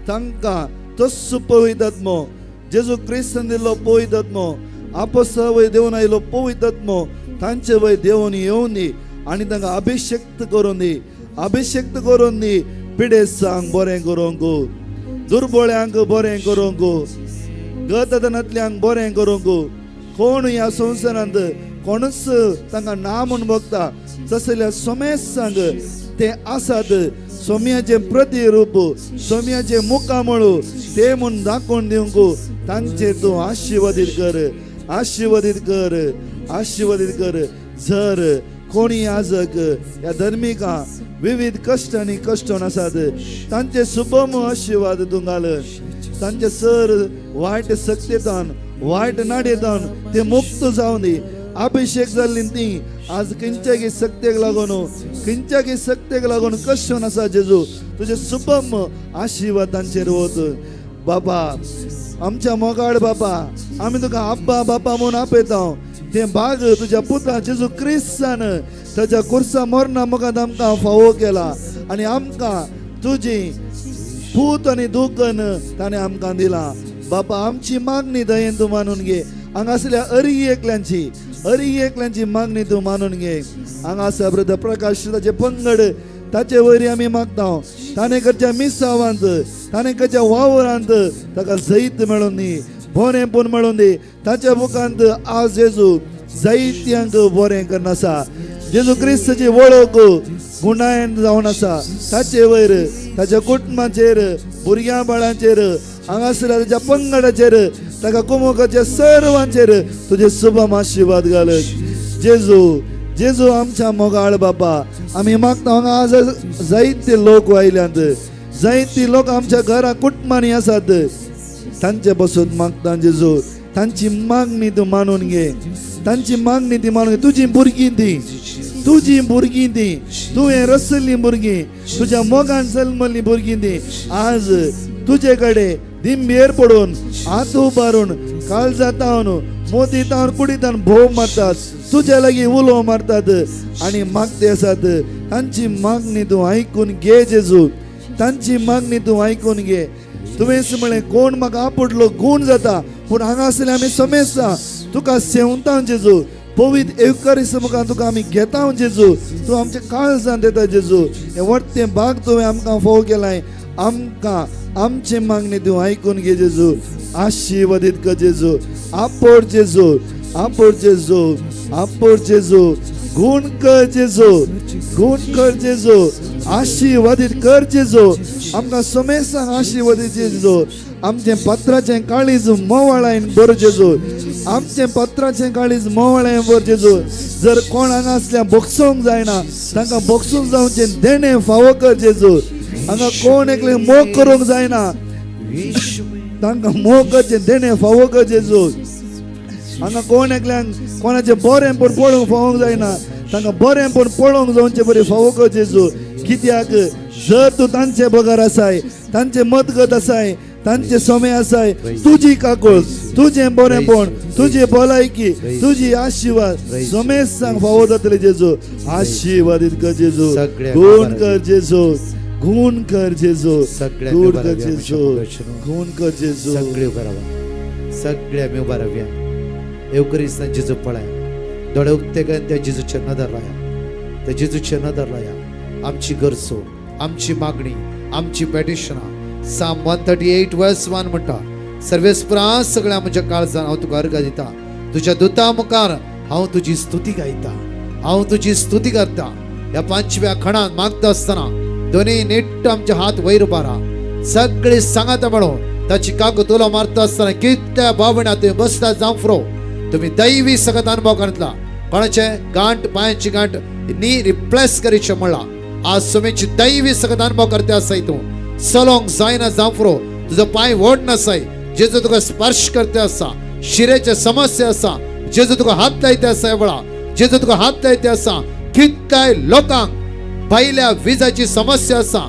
तांकां तस्सो पवित्र आत्मो, जेजू क्रिस्तान दिल्लो पवित्र आत्मो, आपसा वयर देवन आयलो पवित्र आत्मो तांचे वयर देवन येवन दी आनी तांकां अभिषेक्त करून दी, अभिषेक्त करून दी. पिडेस्तांक बरें करूंक, दुर्बळ्यांक बरें करूंक, गतनांतल्यांक बरें करूंक. कोण ह्या संवसारांत कोणूच तांकां ना म्हूण बघता तसल्या सोमेसांक ते आसात सोम्याचें प्रतिरूप, सोम्याचें मुखामळ ते म्हूण दाखोवन दिवंक तांचेर तूं आशिर्वादीत कर, आशिर्वादीत कर, आशिर्वादीत कर. जर कोणी आजक ह्या धर्मिकां विविध कश्ट आनी कश्टोन आसात तांचे सुबम आशिर्वाद तूं घाल. तांचे सर वायट सक्तेतान, वायट नाडेतान ते मुक्त जावन दी. अभिषेक जाल्ली ती आज खंयच्यागी सक्तेक लागून, खंयच्यागी सक्तेक लागून कश्टोन आसा जेजू, तुजे सुबम आशिर्वाद तांचेर वत. बाबा, आमच्या मोगाळ बाबा, आमी तुका आब्बा बापा म्हणून आपयता. तें भाग तुज्या पुता जेजू क्रिस्तान ताच्या कुर्सा मरणा मुखार आमकां फावो केला आनी आमकां तुजी पूत आनी दुकन ताणें आमकां दिला. बापा, आमची मागणी दयेन तूं मानून घे. हांगासल्या अरी एकल्यांची, अरी एकल्यांची मागणी तूं मानून घे. हांगा आसा ब्रदर प्रकाश, ताचे पंगड, ताचे वयरी आमी मागता. ताणें करच्या मिसावांत, ताणें करच्या वावरांत ताका जैत मेळून दी, बरेंपण मेळून दी. ताच्या मुखांत आज जेजू जायत्यांक बरें करून आसा. जेजू क्रिस्ताची वळख गुणायन जावन आसा ताचे वयर, ताच्या कुटुंबाचेर, भुरग्यां बाळांचेर, हांगासरल्या ताच्या पंगडाचेर, ताका कुमुखाच्या सर्वांचेर तुजे शुभम आशिर्वाद घाल जेजू. जेजू आमच्या मोगाळ बापा, आमी मागता. हांगा आज जायते लोक आयल्यात, जायते लोक आमच्या घरा कुटुंबांनी आसात, तांचे बसून मागता जेजू, तांची मागणी तूं मानून घे, तांची मागणी ती मानून घे. तुजी भुरगीं ती, तुजी भुरगीं ती, तुवें रसल्लीं भुरगीं, तुज्या मोगान जल्मल्लीं भुरगीं ती आज तुजे कडेन दिंबेर पडून, हात उबारून, काळजातावन, मोतीतावन, कुडीतावन भोव मारतात, तुज्या लागीं उलो मारतात आनी मागते आसात. तांची मागणी तूं आयकून घे जेजू, तांची मागणी तूं आयकून घे. तुवेंच म्हळें, कोण म्हाका आपडलो गूण जाता, पूण हांगासरले आमी समेस्ता तुका सेवता जेजू. पवित्र एवकारिस्त मुखार तुका आमी घेता जेजू, तूं आमच्या काळजान येता जेजू. हें वर्तें भाग तुवें आमकां फोव केलाय. आमकां आमची मागणी तूं आयकून घे जेजू, आशिर्वादीत कर जेजू. आपोड जेजू, आपोड जेजू, आपोड जेजू, गुण कर जेजू, गुण कर जेजू, आशिर्वादीत कर जेजू. आमकां समेस्तांक आशिर्वादीत जेजू. आमचें पत्राचें काळीज मोवाळायन बरो जेजू, आमचें पत्राचें काळीज मोवाळायन बरो जेजू. जर कोण हांगा आसल्या बोगसूंक जायना, तांकां बोगसूंक जावचें देणें फावो कर जेजू. हांगा कोण एकले मोग करूंक जायना, तांकां मोग करचें देणें फावो कर जेजू. हांगा कोण एकल्यांक कोणाचें बरें पण पळोवंक फावोंक जायना, तांकां बरें पण पळोवंक जावचें बरें फावो कर जेजू. कित्याक जर तूं तांचे बगर आसाय, तांचे मतगत आसाय, तांचे समय आसाय, तुजी काकूळ, तुजें बरेंपण, तुजी भलायकी, तुजी आशिर्वाद समेस्तांक फावो जातले जेजू. आशिर्वादीत कर जेजू, गुण कर जेजू, गुण कर जेजू, गुण कर जेजू, गुण कर जेजू. सगळे उभे राहा, सगळे आम्ही उभा राहूया. एवकरिस्तान जेजू पळया, दोळे उक्ते करून त्या जेजूचे नदर लाया, त्या जेजूचे नदर लाया. आमची गरजो, आमची मागणी, आमची पेटिशनां, Psalm 138 verse 1 म्हणटा, सर्वेस्परा सगळ्या म्हज्या काळजान हांव तुका अर्घ दिता. तुज्या दुता मुखार हांव तुजी स्तुती गायता, हांव तुजी स्तुती करता. ह्या पांचव्या खणान मागता आसतना दोनी नीट्ट आमचे हात वयर उबारा, सगळे सांगाता म्हणून ताची कागद उलो मारता आसतना कितल्या बावण्या तुवें बसता जावं फ्रो तुमी दैवी सगत अनुभव करतला. कोणाचे गांठ, पांयाची गांठ नी रिप्लेस करीचे म्हणला आज सुमेची दैवी सगत अनुभव करते आसाय. तूं चलोंक जायना जावं फ्रो, तुजो पांय व्हड नासाय, जेजू तुका स्पर्श करते आसा. शिरेचे समस्या आसा, जेजू तुका हात लायते आसा. वेळा जेजू तुका हात लायते आसा. कितल्याय लोकांक भायल्या विजाची समस्या आसा,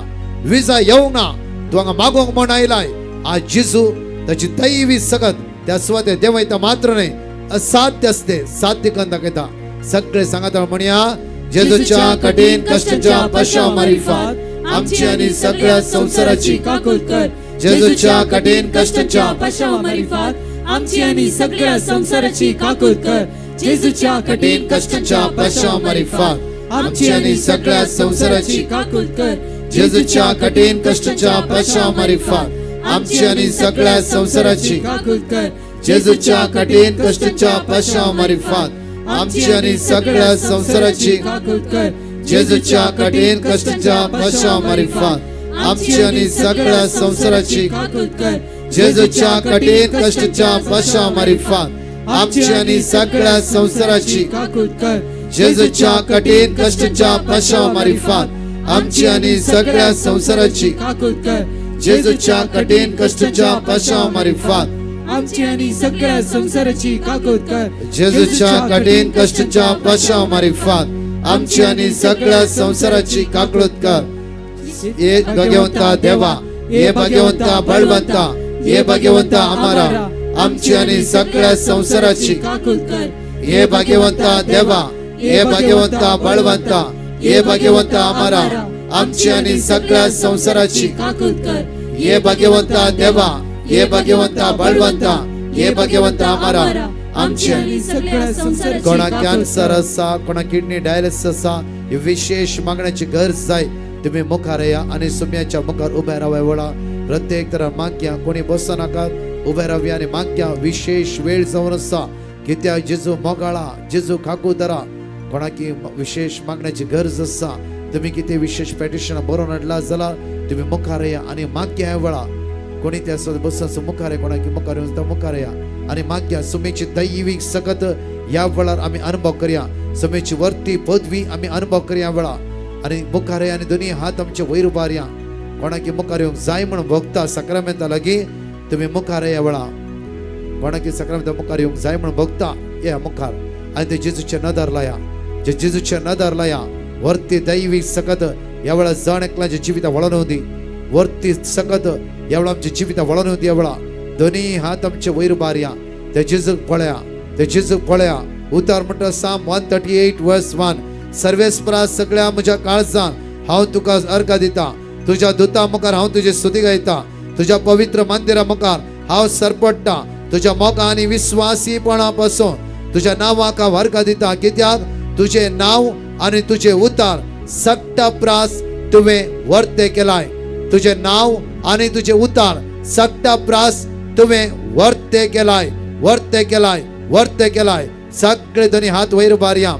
विजा येवंक ना, तूं हांगा मागोंक म्हण आयलाय. आज जेजू ताची दैवी सगत त्या सुवाते देंवयता मात्र न्हय, असाध्य आसते साध्य करून दाखयता. सगळे सांगाता म्हणया, जेजूच्या कठीण कष्टाच्या पाशा मारिफात आमची आनी सगळ्या संवसाराची काकूत कर. जेजूच्या कठीण कष्टाच्या पाशावा मारिफात आमची आणि सगळ्या संसाराची काकूत कर. जेजूच्या कठीण कष्टाच्या पाशा मारिफात आमची आनी सगळ्या संवसाराची काकूत कर. जेजूच्या कठीण कष्टाच्या पाशा मारिफात आमची आनी सगळ्या संवसाराची काकूत कर. जेजूच्या कठीण कष्टाच्या पाशा मारिफात आमची आनी सगळ्या संवसाराची काकूत कर. जेजूच्या कठीण कष्टाच्या पाशा मारिफात आमची आनी सगळ्या संवसाराची काकूत कर. जेजूच्या कठीण कष्टाच्या पाशा मारिफात आमची आनी सगळ्या संवसाराची काकूत कर. जेजूच्या कठीण कष्टाच्या पाशा मारिफात आमची आनी सगळ्या संवसाराची काकूत कर. जेजूच्या कठीण कष्टाच्या पाशा मारिफात आमची आणि सगळ्या संसाराची काकूत कर. जेजूच्या कठीण कष्टाच्या पाशा मारिफात आमची आनी सगळ्या संवसाराची काकळूत कर. ये भगवंता देवा, ये भगवंता बळवंता, ये भगवंता आमारा, आमची आनी सगळ्या संवसाराची काकूत कर. हे भाग्यवंता देवा, हे भाग्यवंता बळवंता, हे भाग्यवंता आमारा, आमची आनी सगळ्या संवसाराची काकूत कर. हे भाग्यवंता देवा, हे भाग्यवंता बळवंता, हे भाग्यवंता आमारा, आमची आणि सगळ्या संसाराची कोणा काकूत कॅन्सर कर. आसा, कोणा किडनी डायलिसिस आसा, ही विशेष मागण्याची गरज जाय, तुम्ही मुखार या आणि सुम्याच्या मुखार उभे रावा. वेळा प्रत्येक तरा मागया, कोणी बसो नाकात, उभे रावया आणि मागया. विशेष वेळ जावन आसा, कित्याक जेजू मोगाळा, जेजू काकुदरा. कोणाकी विशेष मागण्याची गरज आसा, तुम्ही कितें विशेष पेटिशन बरोवन हाडला जाल्यार तुम्ही मुखार या आणि मागया. वेळा कोणी त्या बसून मुखार या, कोणाकी मुखार येवन सुद्दां मुखार या आणि मागया. सुमेची दैवीक सकत ह्या वेळार आमी अनुभव करया, सुमेची वरती पदवी आमी अनुभव करया वेळा. आणि मुखार या आणि दोन्ही हात आमचे वयर उबारया. कोणाकी मुखार येवंक जाय म्हणून भोगता सक्रामेंता लागीं, तुमी मुखार या वेळा. कोणाकी सक्रामेंता मुखार येवंक जाय म्हणून भोगता, या मुखार आणि ते जेजूचे नदर लाया, जे जेजूचे नदर लाया. वरती दैवी सकत ह्या वेळा जण एकल्याच्या जिविता वळण होती, वरती सकत ह्या वेळा आमच्या जिविता वळण होती. ह्या वेळा दोन्ही हात आमचे वयर उबारया, ते जेजूक पळया, ते जेजूक पळया. उतार म्हणटा Psalm 138 verse 1, सर्वेस्परा सगळ्या म्हज्या काळजान हांव तुका अर्घा दिता, तुज्या दुता मुखार हांव तुजी स्तुती गायता, तुज्या पवित्र मंदिरा मुखार हांव सरपडटा, तुज्या मोगा आनी विस्वासीपणा पासून तुज्या नांवाक हांव अर्घा दिता, कित्याक तुजें नांव आनी तुजें उतार सगटा प्रास तुवें वर्ते केलाय. तुजें नांव आनी तुजें उतार सगटा प्रास तुवें वर्ते केलाय, वर्ते केलाय, वर्ते केलाय. सगळे दोन्ही हात वयर उबारया,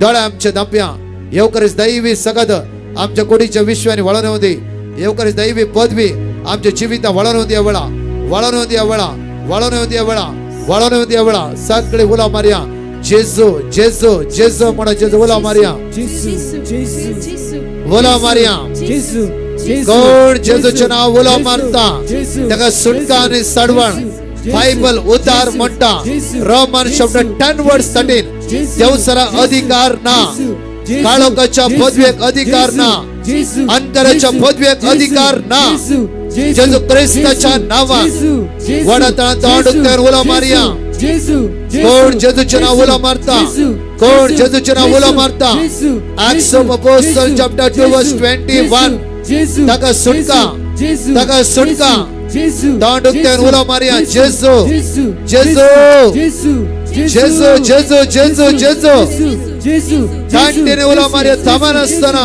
दोळे आमचे धांपया. येवकरीच दैवी सगद आमच्या कुडीच्या विश्वाने वळण येऊ दे. येवकरीच दैवी पदवी आमच्या जिविता वळण येऊ दे. वेळा वळण येऊ दे, वेळा वळण येऊ दे, वेळा वळण येऊ दे. वेळा सगळे उलो मारया, जेजू जेजू जेजू म्हणा, जेजू उलो मारया, जेसू जेसू जेसू उलो मारया. जेसू कोण जेजूचें नांव उलो मारता ताका सुटका आनी सडवण बायबल उतार म्हणटा. रोमन chapter 10 verse 13, देवसरा अधिकार ना, काळोखाच्या पदवेक अधिकार ना, अंतराच्या पदवेक अधिकार ना. जेजू क्रिस्ताच्या नांवान वडातळा तोंड उक्त्यावर उलो मारया. कोण जेजूचें नांव उलो मारता? कोण जेजूचें नांव उलो मारता? Acts of Apostle chapter 2 verse 21, ताका सुटका, ताका सुटका. तोंड उक्त्यावर उलो मारया, जेजू जेजू जेजू जेजू जेजू जेजू. जाणटेने उलो मारया, थांबनासतना.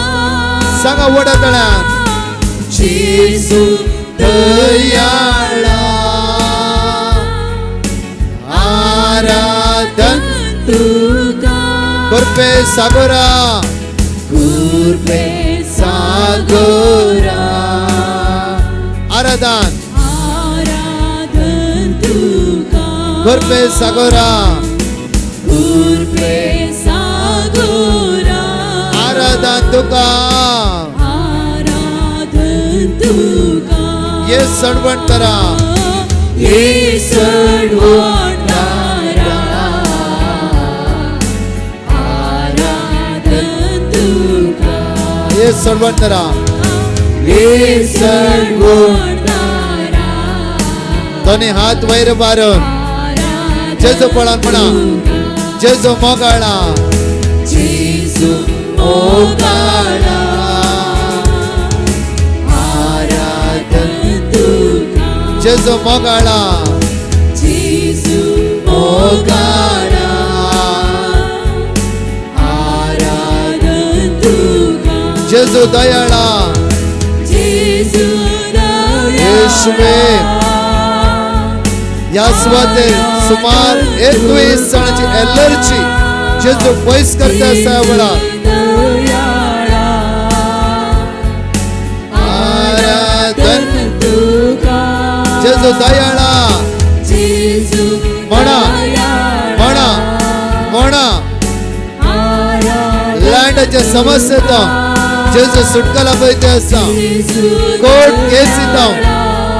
सांगा व्हडा तळ्यान. जेजू दयाळा, आराधन तुका. कुर्पे सागोरा, कुर्पे सागोरा, आराधन. आराधन तुका. कुर्पे सागोरा, कुर्पे सागोरा, आराधन तुका. आराधन तुका. ये सडवण करा, ये सडवणदारा, आराधन तुका. ये सडवण करा, ये सडवणदारा. दोन्ही हात वयर बारून जेजू पळान म्हणा, जेजू मोगाळा, जेजू मोगाळा, आराधन तुका. जेजू मोगाळा, जेजू मोगाळा, आराधन तुका. जेजू दयाळा, जेजू दयाळा. येशुवे. ह्या सुवातेर सुमार 21 जाणांची एलर्जी जेजू पयस करता आसा ह्या वेळार. दयाळा, आराधन तुका. जेजू दयाळा. जेजू म्हणा. दयाळा. म्हणा, म्हणा. आराधन लँडाच्या समस्येत जेजू सुटका लाभयते आसा. जेजू कोर्ट केस दिता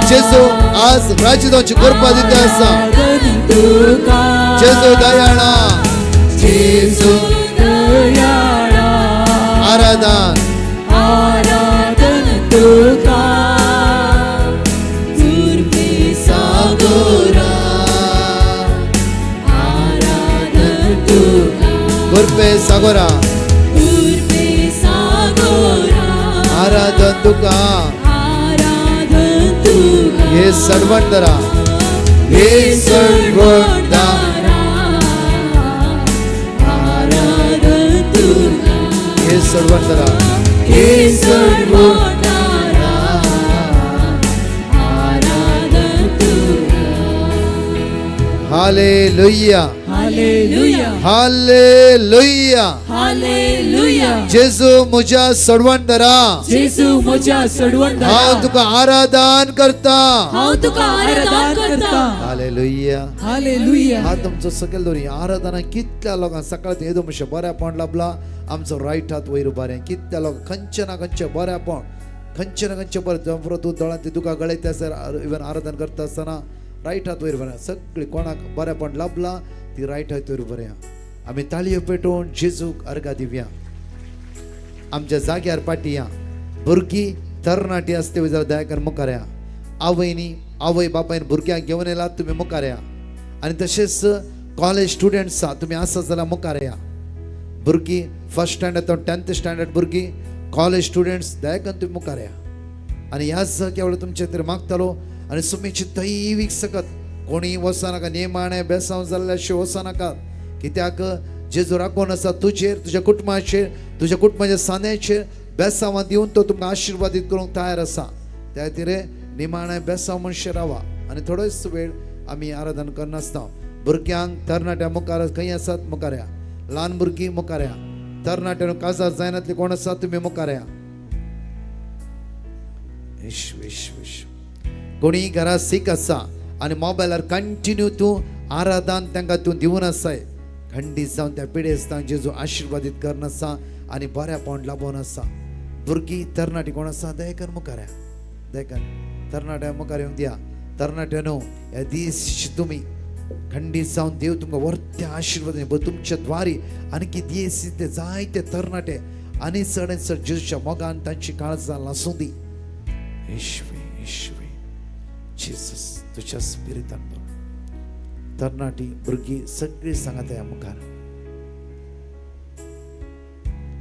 जेजू, आज राज्य कृपा दिता आसा. आराधन तुका. जेजू दयाळा, जेजू दयाळा, आराधन. आराधन तुका. कुर्पे सागोरा, आराधन तुका. गुरपे सागोरा, कुर्पे सागोरा, आराधन तुका. आराधन तुका. हे सडवणदारा, हे सडवणदारा, आराधन तुका. हे सडवणदारा, हे सडवणदारा, आराधन तुका. Hallelujah, hallelujah, hallelujah. Hallelujah. जेजू म्हज्या सडवणदारा, जेजू म्हज्या सडवणदारा, हांव तुका आराधन करता. हांव तुका आराधन करता. हालेलुया. हालेलुया. हात तुमचो सकयल दवरी. आराधना कितल्या लोकांक सकाळ येदो मातशें बऱ्यापण लाभला. आमचो रायट हात वयर बरें. कितल्या लोकांक खंयचे ना खंयचें बऱ्यापण, खंयचे ना खंयचें बरें. जंय तूं दोळ्यांत दुकां गळयता आसतना, इवन आराधन करता आसतना रायट हात वयर बरें. सगळी कोणाक बऱ्यापण लाभला ती रायट हात वयर बरें. आमी ताळयो पेटोवन जेजूक अर्घा दिवया. आमच्या जाग्यार पाटी या. भुरगीं तरणाटी आसते जाल्यार दया करून मुखार या. आवयनी आवय बापायन भुरग्यांक घेवन येला तुमी मुखार या. आनी तशेंच कॉलेज स्टुडंट्स आसा तुमी आसा जाल्यार मुखार या. भुरगीं फर्स्ट स्टँडर्ड तो 10th standard भुरगीं, कॉलेज स्टुडंट्स दया करून तुमी मुखार या. आनी ह्याच जाग्या तुमचे खातीर मागतालो. आनी सुमीची दैवीक सकत कोणीय वचनाका, नेमाणें बेसांव जाल्ले अशें वचनाका. कित्याक जेजू राखून आसा तुजेर, तुज्या कुटुंबाचेर, तुज्या कुटुंबाच्या सांद्याचेर बेसांवां दिवन तो तुमकां आशिर्वादीत करूंक तयार आसा. त्या खातीर निमाणें बेसांव मनशां रावा. आनी थोडोच वेळ आमी आराधन करनासता. भुरग्यांक तरणाट्या मुखार खंय आसात मुखार या. ल्हान भुरगीं मुखार या. तरणाट्यांक काजार जायनातले कोण आसा तुमी मुखार या. विश विश विश. कोणी घरा सीक आसा आनी मोबायलार कंटिन्यू तूं आराधन तांकां तूं दिवन आसाय, खंडीत जावन त्या पिडेस्तांक जेजू आशिर्वादीत करून आसा आनी बऱ्यापण लाबोवन आसा. भुरगीं तरणाटी कोण आसा दयेकर मुखार या. दयेकर तरणाट्या मुखार येवंक दिया. तरणाट्यानो ह्या दीस तुमी खंडीत जावन देव तुमकां वर्त्या आशिर्वाद तुमच्या द्वारी आनी दीस ते जायते तरणाटे आनी चड चड जेजूच्या मोगान तांची काळजां लासूं दी. येशवे, येशवे जेजस, तुज्या स्पिरितान तरणाटी भुरगीं सगळीं सांगात ह्या मुखार.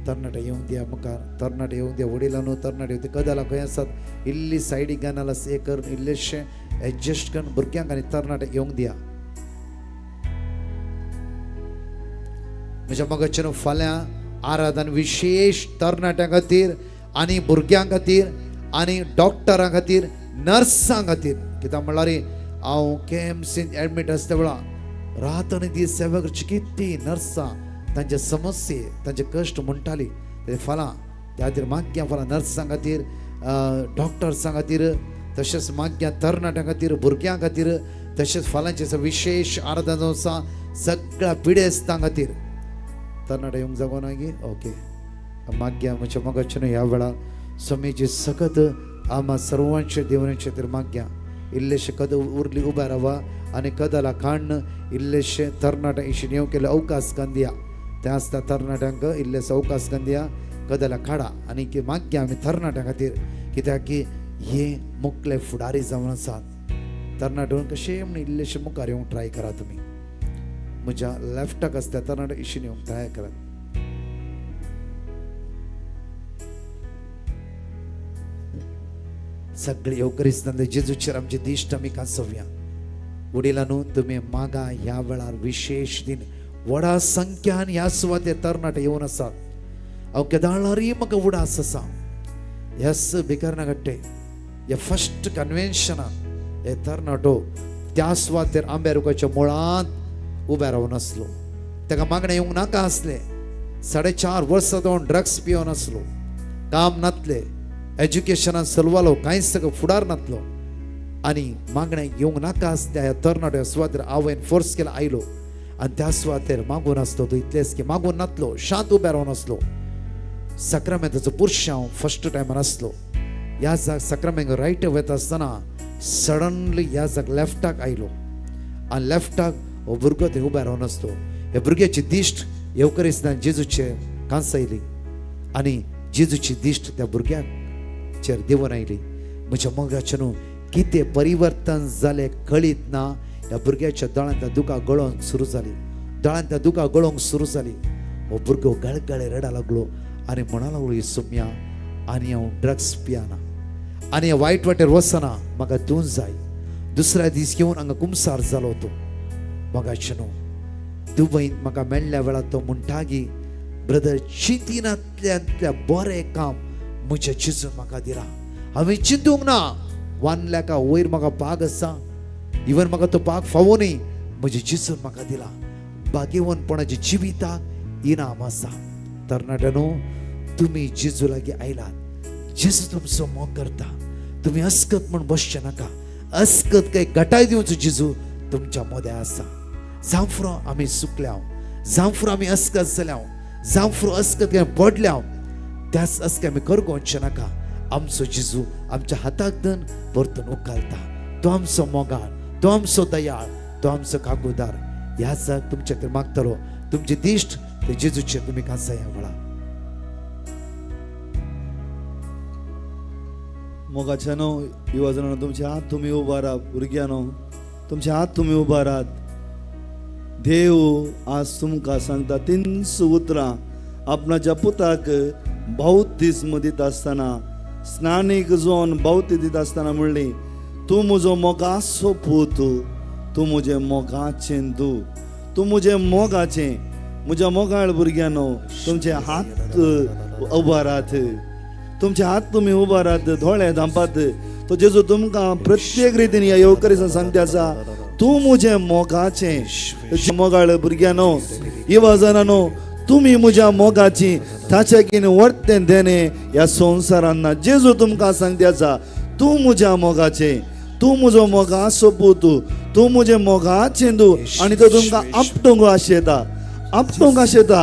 तरणाटे येवंक दिया मुखार. तरणाटे येवंक दिया. वडिलांनो तरणाटे येवंक दिया. कदाला खंय आसात इल्ली सायडीक गानाला हे करून इल्लेशें एडजस्ट करून भुरग्यांक आनी तरणाटे येवंक दिया. म्हज्या मोगाचें फाल्यां आराधन विशेश तरणाट्यां खातीर आनी भुरग्यां खातीर आनी डॉक्टरां खातीर, नर्सां खातीर. कित्याक म्हणल्यार हांव केएमसीन एडमीट आसता वेळा रात आनी दीस सेवा करची कितली नर्सां तांचे समस्ये तांचे कश्ट म्हणटाली. ते फाल्यां त्या खातीर मागया फाल्यां नर्सां खातीर, डॉक्टर्सां खातीर, तशेंच मागया तरणाट्यां खातीर, भुरग्यां खातीर, तशेंच फाल्यांचें विशेश आराधना जावन आसा सगळ्या पिडेस्तां खातीर. तरणाटे येवंक जागो ना गी? ओके, मागया म्हज्या मोगाचें न्हू ह्या वेळार स्वामीची सकत आमा सर्वांचे देवनाचे तर मागया. इल्लेशे कद उरली उबा रावा आनी कदला काण्ण इल्लेशे तरणाट्या इशीन येवंक केल्ले अवकाश कांदिया. ते आसता तरणाट्यांक इल्लेसो अवकाश कांदिया, कदला काडा आनी की मागया आमी तरणाट्यां खातीर, कित्याक की हे मुखले फुडारी जावन आसात. तरणाटे कशें म्हण इल्लेशे मुखार येवंक ट्राय करा. तुमी म्हज्या लेफ्टाक आसता तरणाटे इशीन येवंक ट्राय करात. सगळे येवकरिस्तांतले जेजूचेर आमची दिश्ट आमी कांसोवया. वडिलांनो, तुमी मागा ह्या वेळार विशेश दिन व्हडा संख्यान ह्या सुवातेर तरणाटे येवन आसात. हांव केदाळारूय म्हाका उडास आसा ह्याच भिकर्णा घट्टे ह्या फर्स्ट कन्वेन्शनाक हे तरणाटो त्या सुवातेर आंब्या रुखाच्या मुळांत उबे रावन आसलो. ताका मागणें येवंक नाका आसलें. 4.5 वर्सां तो ड्रग्स पिवन आसलो, काम नातले, एज्युकेशनान सलवालो, कांयच ताका फुडार नातलो आनी मागणें येवंक नाका आसल्या ह्या तरणाट्या सुवातेर आवयन फोर्स केला आयलो आनी त्या सुवातेर मागून आसलो. तो इतलेंच की मागून नातलो, शांत उबे रावन आसलो. साक्रामेंताचो पुरशांव फर्स्ट टायमार आसलो. ह्या जाग साक्रामेंत रायट वता आसतना सडनली ह्या जाग लेफ्टाक आयलो आनी लेफ्टाक हो भुरगो थंय उबे रावन आसलो. ह्या भुरग्याची दिश्ट येवकरिस्तान जेजूचे कांस आयली आनी जेजूची दिश्ट त्या भुरग्याचेर देंवन आयली. म्हज्या मोगाचें न्हू कितें परिवर्तन जालें कळीत ना. ह्या भुरग्याच्या दोळ्यांतल्या दुकां गळोवंक सुरू जाली, दोळ्यांतल्या दुकां गळोवंक सुरू जाली. हो भुरगो गळगळे रडा लागलो आनी म्हणा लागलो, ही सुम्या आनी हांव ड्रग्स पियाना आनी वायट वाटेर वचना, म्हाका तूं जाय. दुसऱ्या दीस घेवन हांगा कुमसार जालो तो. मोगाचें न्हू दुबयंत म्हाका मेळ्ळ्या वेळार तो म्हणटा की ब्रदर, चिंतिनांतल्यातल्या बरें काम म्हज्या चिजून म्हाका दिला. हांवें चिंतूंक ना 1 लाखा वयर म्हाका बाग आसा, इवन म्हाका तो बाग फावो न्ही, म्हज्या जिजून म्हाका दिला. भाग्यवनपणाच्या जिविताक इनाम आसा. तरणाट्यानो, तुमी जेजू लागीं आयलात, जेजू तुमचो मोग करता. तुमी अस्कत म्हूण बसचें नाका. अस्कत काय गटाय दिवचो जेजू तुमच्या मोद्या आसा. जांफुरो आमी सुकल्या, जांफुरो आमी अस्कत जाल्या, जांफुरो अस्कत काय पडल्या, त्याच अस्क आमी करगोवचें नाका. आमचो जेजू आमच्या हाताक धन परतून उखालता. तो आमचो मोगाळ, तो आमचो दयाळ, तो आमचो कागुदार. ह्या जाग तुमच्या खातीर मागतलो. तुमची दिश्ट ते जेजूचेर तुमी कांसा ह्या वेळार. मोगाच्यानो, युवा जाणां, तुमचे हात तुमी उबारात. भुरग्यांनो, तुमचे हात तुमी उबारात. देव आज तुमकां सांगता तीनच उतरां. आपणाच्या पुताक बावतिज्म दिता आसतना, स्नानीक जोन बावती दिता आसतना म्हणली, तूं म्हजो मोगाचो पूत, तूं म्हजें मोगाचें दू, तूं म्हजें मोगाचें. म्हज्या मोगाळ भुरग्यांनो, तुमचे हात उबारात, तुमचे हात तुमी उबारात, दोळे धांपात. तो जेजू तुमकां प्रत्येक रितीन ह्या येवकरीसान सांगता आसा, तूं म्हजें मोगाचें. मोगाळ भुरग्यांनो, युवा जाणांनो, तुमी म्हज्या मोगाची ताच्या किन वर्तें देणें ह्या संवसारान ना. जेजू तुमकां सांगता आसा, तूं म्हज्या मोगाचें, तूं म्हजो मोगाचो पूत, तूं म्हजें मोगाचें तूं. आनी तो तुमकां आपटूंक आशेता, आपटूंक आशेता.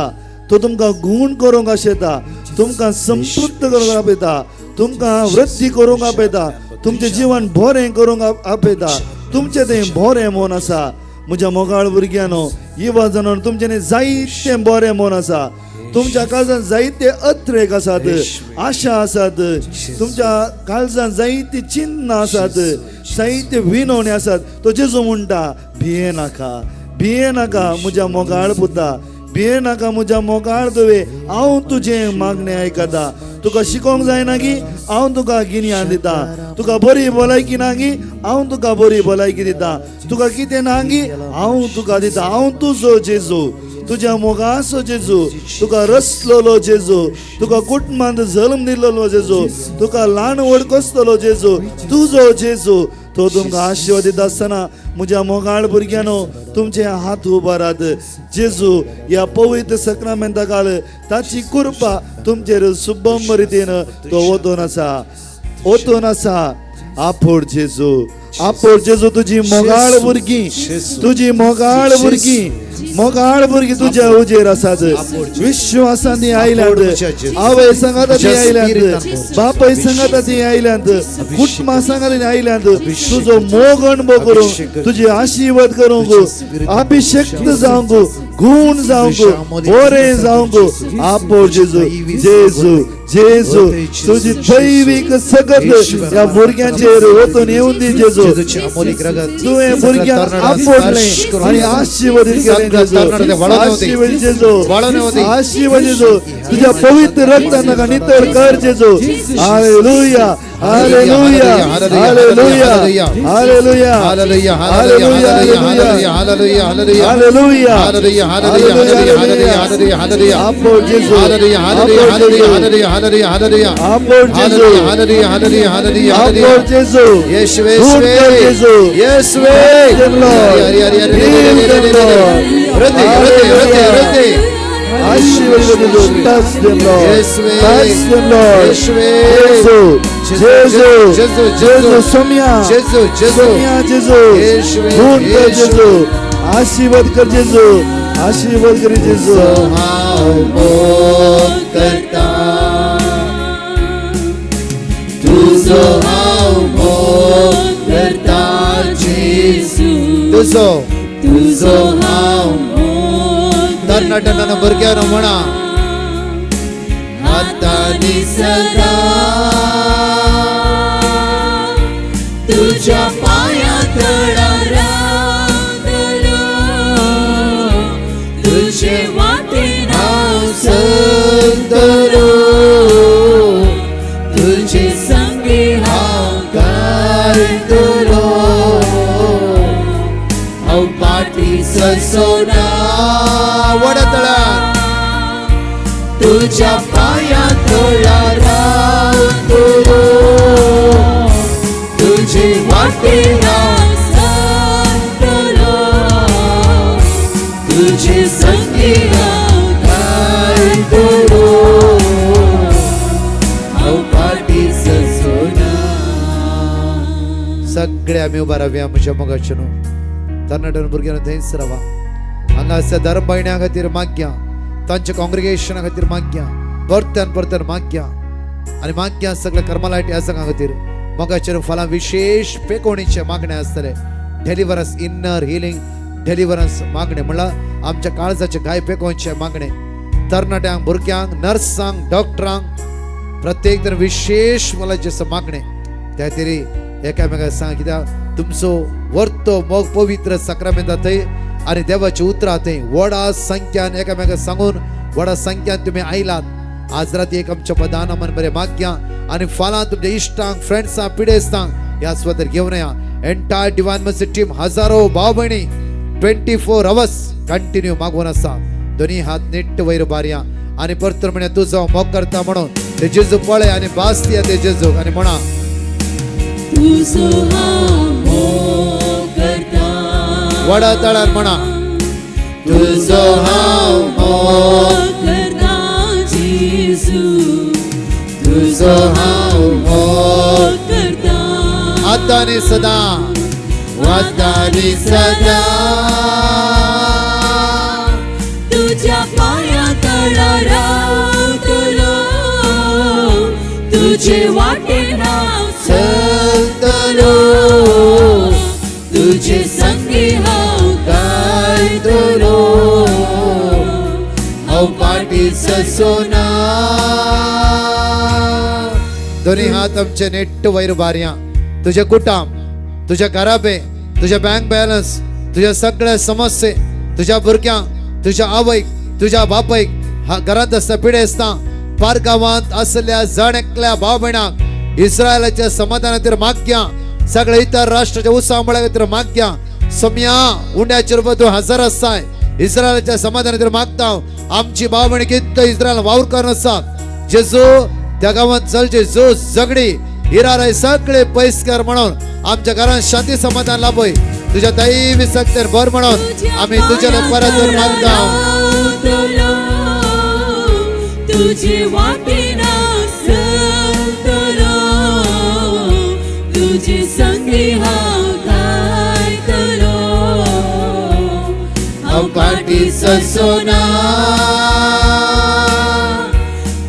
तो तुमकां गूण करूंक आशेता, तुमकां संतृप्त करूंक आपयता, तुमकां वृद्धी करूंक आपयता, तुमचें जिवन बरें करूंक आपयता. तुमचें तें बरें मन आसा. म्हज्या मोगाळ भुरग्यांनो, युवा जाणां, तुमच्यांनी जायतें बरें मन आसा. तुमच्या काळजान जायते अत्रेक आसात, आशा आसात. तुमच्या काळजान जायती चिन्ह आसात, जायते विनवणी आसात. तो जेजू म्हणटा, भिये नाका, भिये नाका म्हज्या मोगाळ पुता, भिये नाका म्हज्या मोगाळ तुवें. हांव तुजें मागणें आयकता. तुका शिकोवंक जायना की हांव तुका गिन्यान दिता. तुका बरी भलायकी ना की हांव तुका बरी भलायकी दिता. तुका कितें ना की हांव तुका दिता. हांव तुजो जेजू. तुज्या मोगाचो जेजू, तुका रसलोलो जेजू, तुका कुटुंबांत जल्म दिल्लो जेजू, तुका ल्हान व्हड कसतलो जेजू, तुजो जेजू तो तुमकां आशिर्वाद दिता आसतना म्हज्या मोगाळ भुरग्यांनो तुमचे हात उबारात. जेजू ह्या पवित्र सक्रामेंता काल ताची कृपा तुमचेर सुबम रितीन तो वतून आसा, वतून आसा. आपोड जेजू, आपोड जेजू, तुजी मोगाळ भुरगीं, तुजी मोगाळ भुरगीं, मोगाळ भुरगीं तुज्या उजेर आसात. विश्वासान ती आयल्यांत, आवय सांगाता ती आयल्यांत, बापय सांगाता ती आयल्यांत, कुटुंबा सांगाता ती आयल्यांत. तुजो मोग अणभव करूंक, तुजी आशीर्वाद करूंक, अभिषेक्त जावंक, गुण जावंक, बरें जावंक. आपोड जेजू, जेजू, जेजू, तुजी दैवीक सगत ह्या भुरग्यांचेर वतून येवन दी जेजू. जेजूचे अमोलिक रगत तुवें भुरग्यांक आपोडलें आनी आशीर्वादीत केलें जेजू. आशीर्वाद जेजू, आशीर्वाद जेजू. तुझ्या पवित्र रक्तान ताका नितळ कर जेजू. Hallelujah, hallelujah, hallelujah, hallelujah, hallelujah, hallelujah, hallelujah, hallelujah, hallelujah, hallelujah, hallelujah, hallelujah, hallelujah, hallelujah, hallelujah, आपोड जेजू, hallelujah, hallelujah, hallelujah, hallelujah, hallelujah, hallelujah, आपोड जेजू, hallelujah, hallelujah, hallelujah, hallelujah, आपोड जेजू, येशुवे, गुण कर जेजू. येशुवे, Them, Lord. Hari Hari Hari, Heal them, Lord. हृदय, हृदय, हृदय, हृदय, आशीर्वाद जेजू. Touch them, Lord. येशुवे, Touch them, Lord. येशुवे, जेजू, जेजू, जेजू, जेजू, सोम्या, जेजू, जेजू, सोम्या जेजू, येशुवे, गुण कर येशुवे. जेजू, आशीर्वाद कर जेजू, आशीर्वाद कर जेजू. हांव मोग करता तुजो, हांव मोग करता जेजू, तुजो, तुजो हांव मोग तरणाट्यांना भुरग्यांनो म्हणा, हातांनी सदा तुझ्या पाया तळा रावतलो, तुझे वाटेन हांव चलतलो, तुझे संगी हांव काडटलो, हांव पाटी ससोना वडतळार. तुझ्या पाया तळा रावतलो, तुझे वाटेन हांव चलतलो, तुझे संगी हांव काडटलो, हांव पाटी ससोना. सगळे आमी उबा रावया म्हज्या मोगाचे न्हू तरणाट्या भुरग्यांनो थंयच रावा. हांगा आसच्या धर्म भयण्यां खातीर मागया, तांच्या कॉंग्रिगेशना खातीर मागया, परत्यान परत्यान मागया आनी मागया सगळ्या कर्मलायट ह्या संघा खातीर. मोगाचेर फाल्यां विशेश पेकोणीचे मागणे आसतले. डेलिवरन्स, इन्नर हिलींग, डेलिवरन्स मागणे, म्हणल्यार आमच्या काळजाचे घाय पेकोवचे मागणे. तरणाट्यांक, भुरग्यांक, नर्सांक, डॉक्टरांक, प्रत्येक जण विशेष मला मागणे. त्या खातीर एकामेकाक सांग, कित्याक तुमचो वर्तो मोग पवित्र सक्रामेंता थंय आनी देवाची उतरां थंय व्हडा संख्यान एकामेकाक सांगून व्हडा संख्यान तुमी आयलात. आज राती एक आमच्या पदान मन बरें मागया आनी फाल्यां तुमच्या इश्टांक, फ्रेंड्सांक, पिडेस्तांक ह्या सुवातेर घेवन या. एंटायर डिवायन मर्सी टीम, हजारो भाव भयणी 24 अवर्स कंटिन्यू मागून आसा. दोन्ही हात नीट वयर बारया आनी परतून म्हणे, तुजो मोग करता म्हणून ते जेजू पळय आनी भास दिया ते जेजूक आनी म्हणा, तुजो हांव मोग करता, वडा तळार म्हणा, तुजो हांव मोग करता जेजू, तुजो हांव मोग करता, आतां आनी सदा, आतां आनी सदा, तुझ्या पाया तळा रावतलो, तुझे वाटेन हांव चलतलो, तुझे संगी हांव काडटलो, हांव पाटी ससोना. दोन्ही हात आमचे नेट्ट वयर बारया. तुझे कुटाम, तुझ्या घराबे, तुझ्या बँक बॅलन्स, तुझ्या सगळ्या समस्ये, तुझ्या भुरग्यांक, तुझ्या आवयक, तुझ्या बापयक, घरांत आसता पिडेस्तां, पार गांवांत आसल्या जण एकल्या भाव भयणाक इस्रायलाच्या समाधाना खातीर मागया. सगळ्या इतर राष्ट्राच्या उत्साह खातीर मागया. सम्या उंड्याचेर तूं हजर आसाय. इस्रायलाच्या समाधानाचेर मागता. आमची भाव भयणी कितलो इस्रायल वावर करून आसा जेजू, त्या गांवांत चलचे जो झगडी हिराराय सगळे पयस कर म्हणून आमच्या घरात शांती समाधान लाभय. तुझ्या दैवी शक्तीर भर म्हणून आम्ही तुझ्या परत मागता. तुझे वाटेन चलतलो, तुझे संगी हांव गायतलो, हांव पाटी ससोना.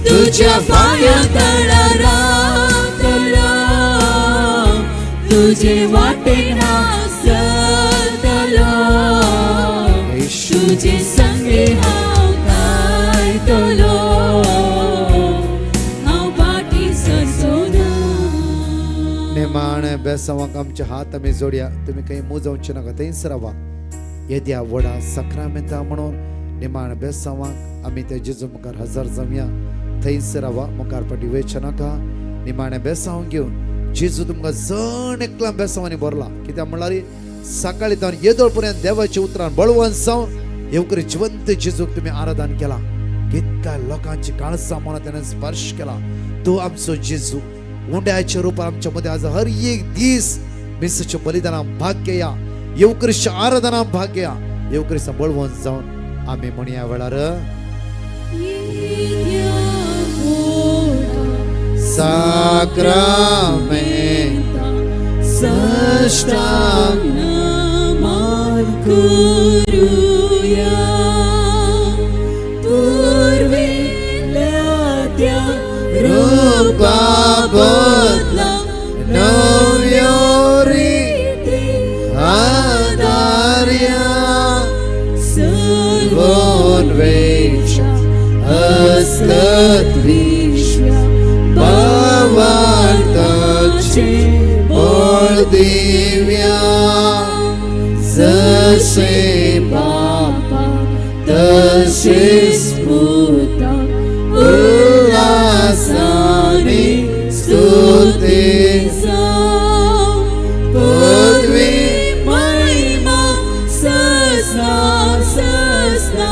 तुझ्या पांया तळा रावतलो, तुझे वाटेन हांव चलतलो, तुझे संगी हांव गायतलो, हांव पाटी सरसोना. निमाणे बेसावांक आमचे हात आमी जोडया. तुमी खंय मुजोवचे नाका, थंयच रावा. येद्या व्हडा सक्रामेंता म्हणून निमाण बेसावांक आमी त्या जेजू मुखार हजर जावया. थंयच रावा, मुखार फाटी वयचे नाका. निमाणे बेसांव घेवन जेजू तुमकां जण एकला बेसांवांनी भरला. कित्याक म्हणल्यार सकाळी जावन येदोळ पर्यंत देवाच्या उतरान बळवंत जावन येवकरी जिवंत जेजूक तुमी आराधन केला. कितक्या लोकांची काळजां मनां त्याने स्पर्श केला. तो आमचो जेजू उंड्याच्या रुपान आमच्या मध्ये आज हर एक दीस मिसाच्या बलिदानात भाग घेया, येवक्रिस्च्या आराधनात भाग घेया. येवक्रिस्ता बळवंत जावन आमी म्हणया वेळार येद्या व्हडा साक्रामेंता साष्टांग नमन करूया, पुर्विल्ल्या त्या रुपा बदला नव्यो रिती आदार्या सर्वोन्वेष अस्कत विश्व भावार्थाचे बळ दिव्या, जसे बापा तसेच पुता उल्हासाने स्तुती पदवी महिमा ससना ससना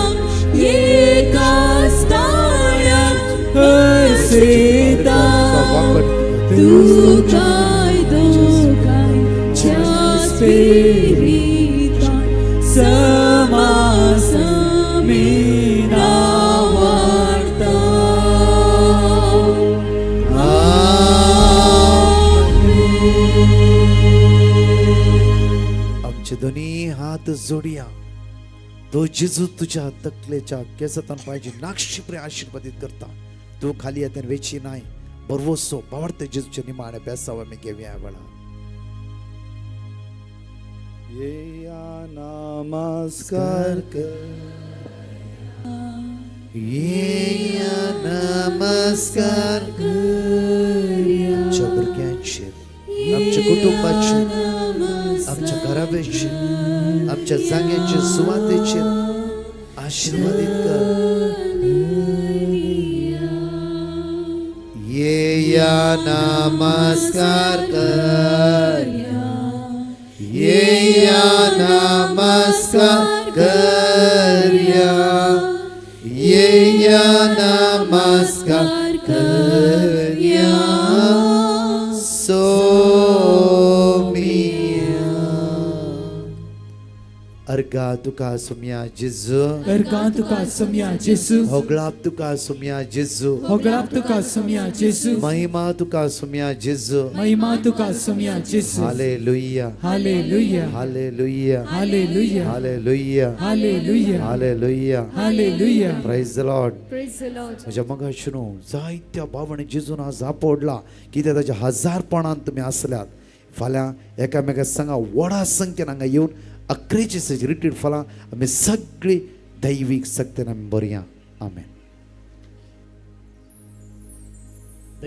एका स्थानात हसरेता तू काय दोघांच्या स्पिरितान समासमीना वाढता. आमचे दोन्ही हात जोडया. तो जेजू तुझ्या तकलेच्या केसांतून पाहिजे नाक्षिप्रे आशीर्वादित करता. तू खाली येताना वेची नाही बरवसो बावडते जेजूचे निमाणे बेसावं मी घेऊया वेळा. येया नमस्कार कर. येया नमस्कार आमच्या भुरग्यांचेर, आमच्या कुटुंबाचेर, आमच्या घराब्याचेर, आमच्या जाग्याचेर, सुवातेचेर आशीर्वादित कर. येया नमस्कार कर, येया नमस्कार करया, येया नमस्कार करया सोमिया. अर्गा तुका सोम्या जेजू. अर्गां तुका सोम्या जेजू. होगळाप तुका सोम्या जेजू. होगळाप तुका सोम्या जेजू. महिमा तुका सोम्या जेजू. महिमा तुका सोम्या जेजू. Hallelujah. Hallelujah. Hallelujah. Hallelujah. Hallelujah. Hallelujah. Hallelujah. Hallelujah. Praise the Lord. Praise the Lord. म्हज्या मगाशी न्हू जायत्या भावांनी जेजून आज आपडला कित्याक ताच्या हजारपणान तुमी आसल्यात. फाल्यां एकामेका संगा व्हडा संख्येन हांगा येवन अकरेची रिट्रीट फाल्यां आमी सगळी दैवीक सक्तेन आमी बरया. आमेन.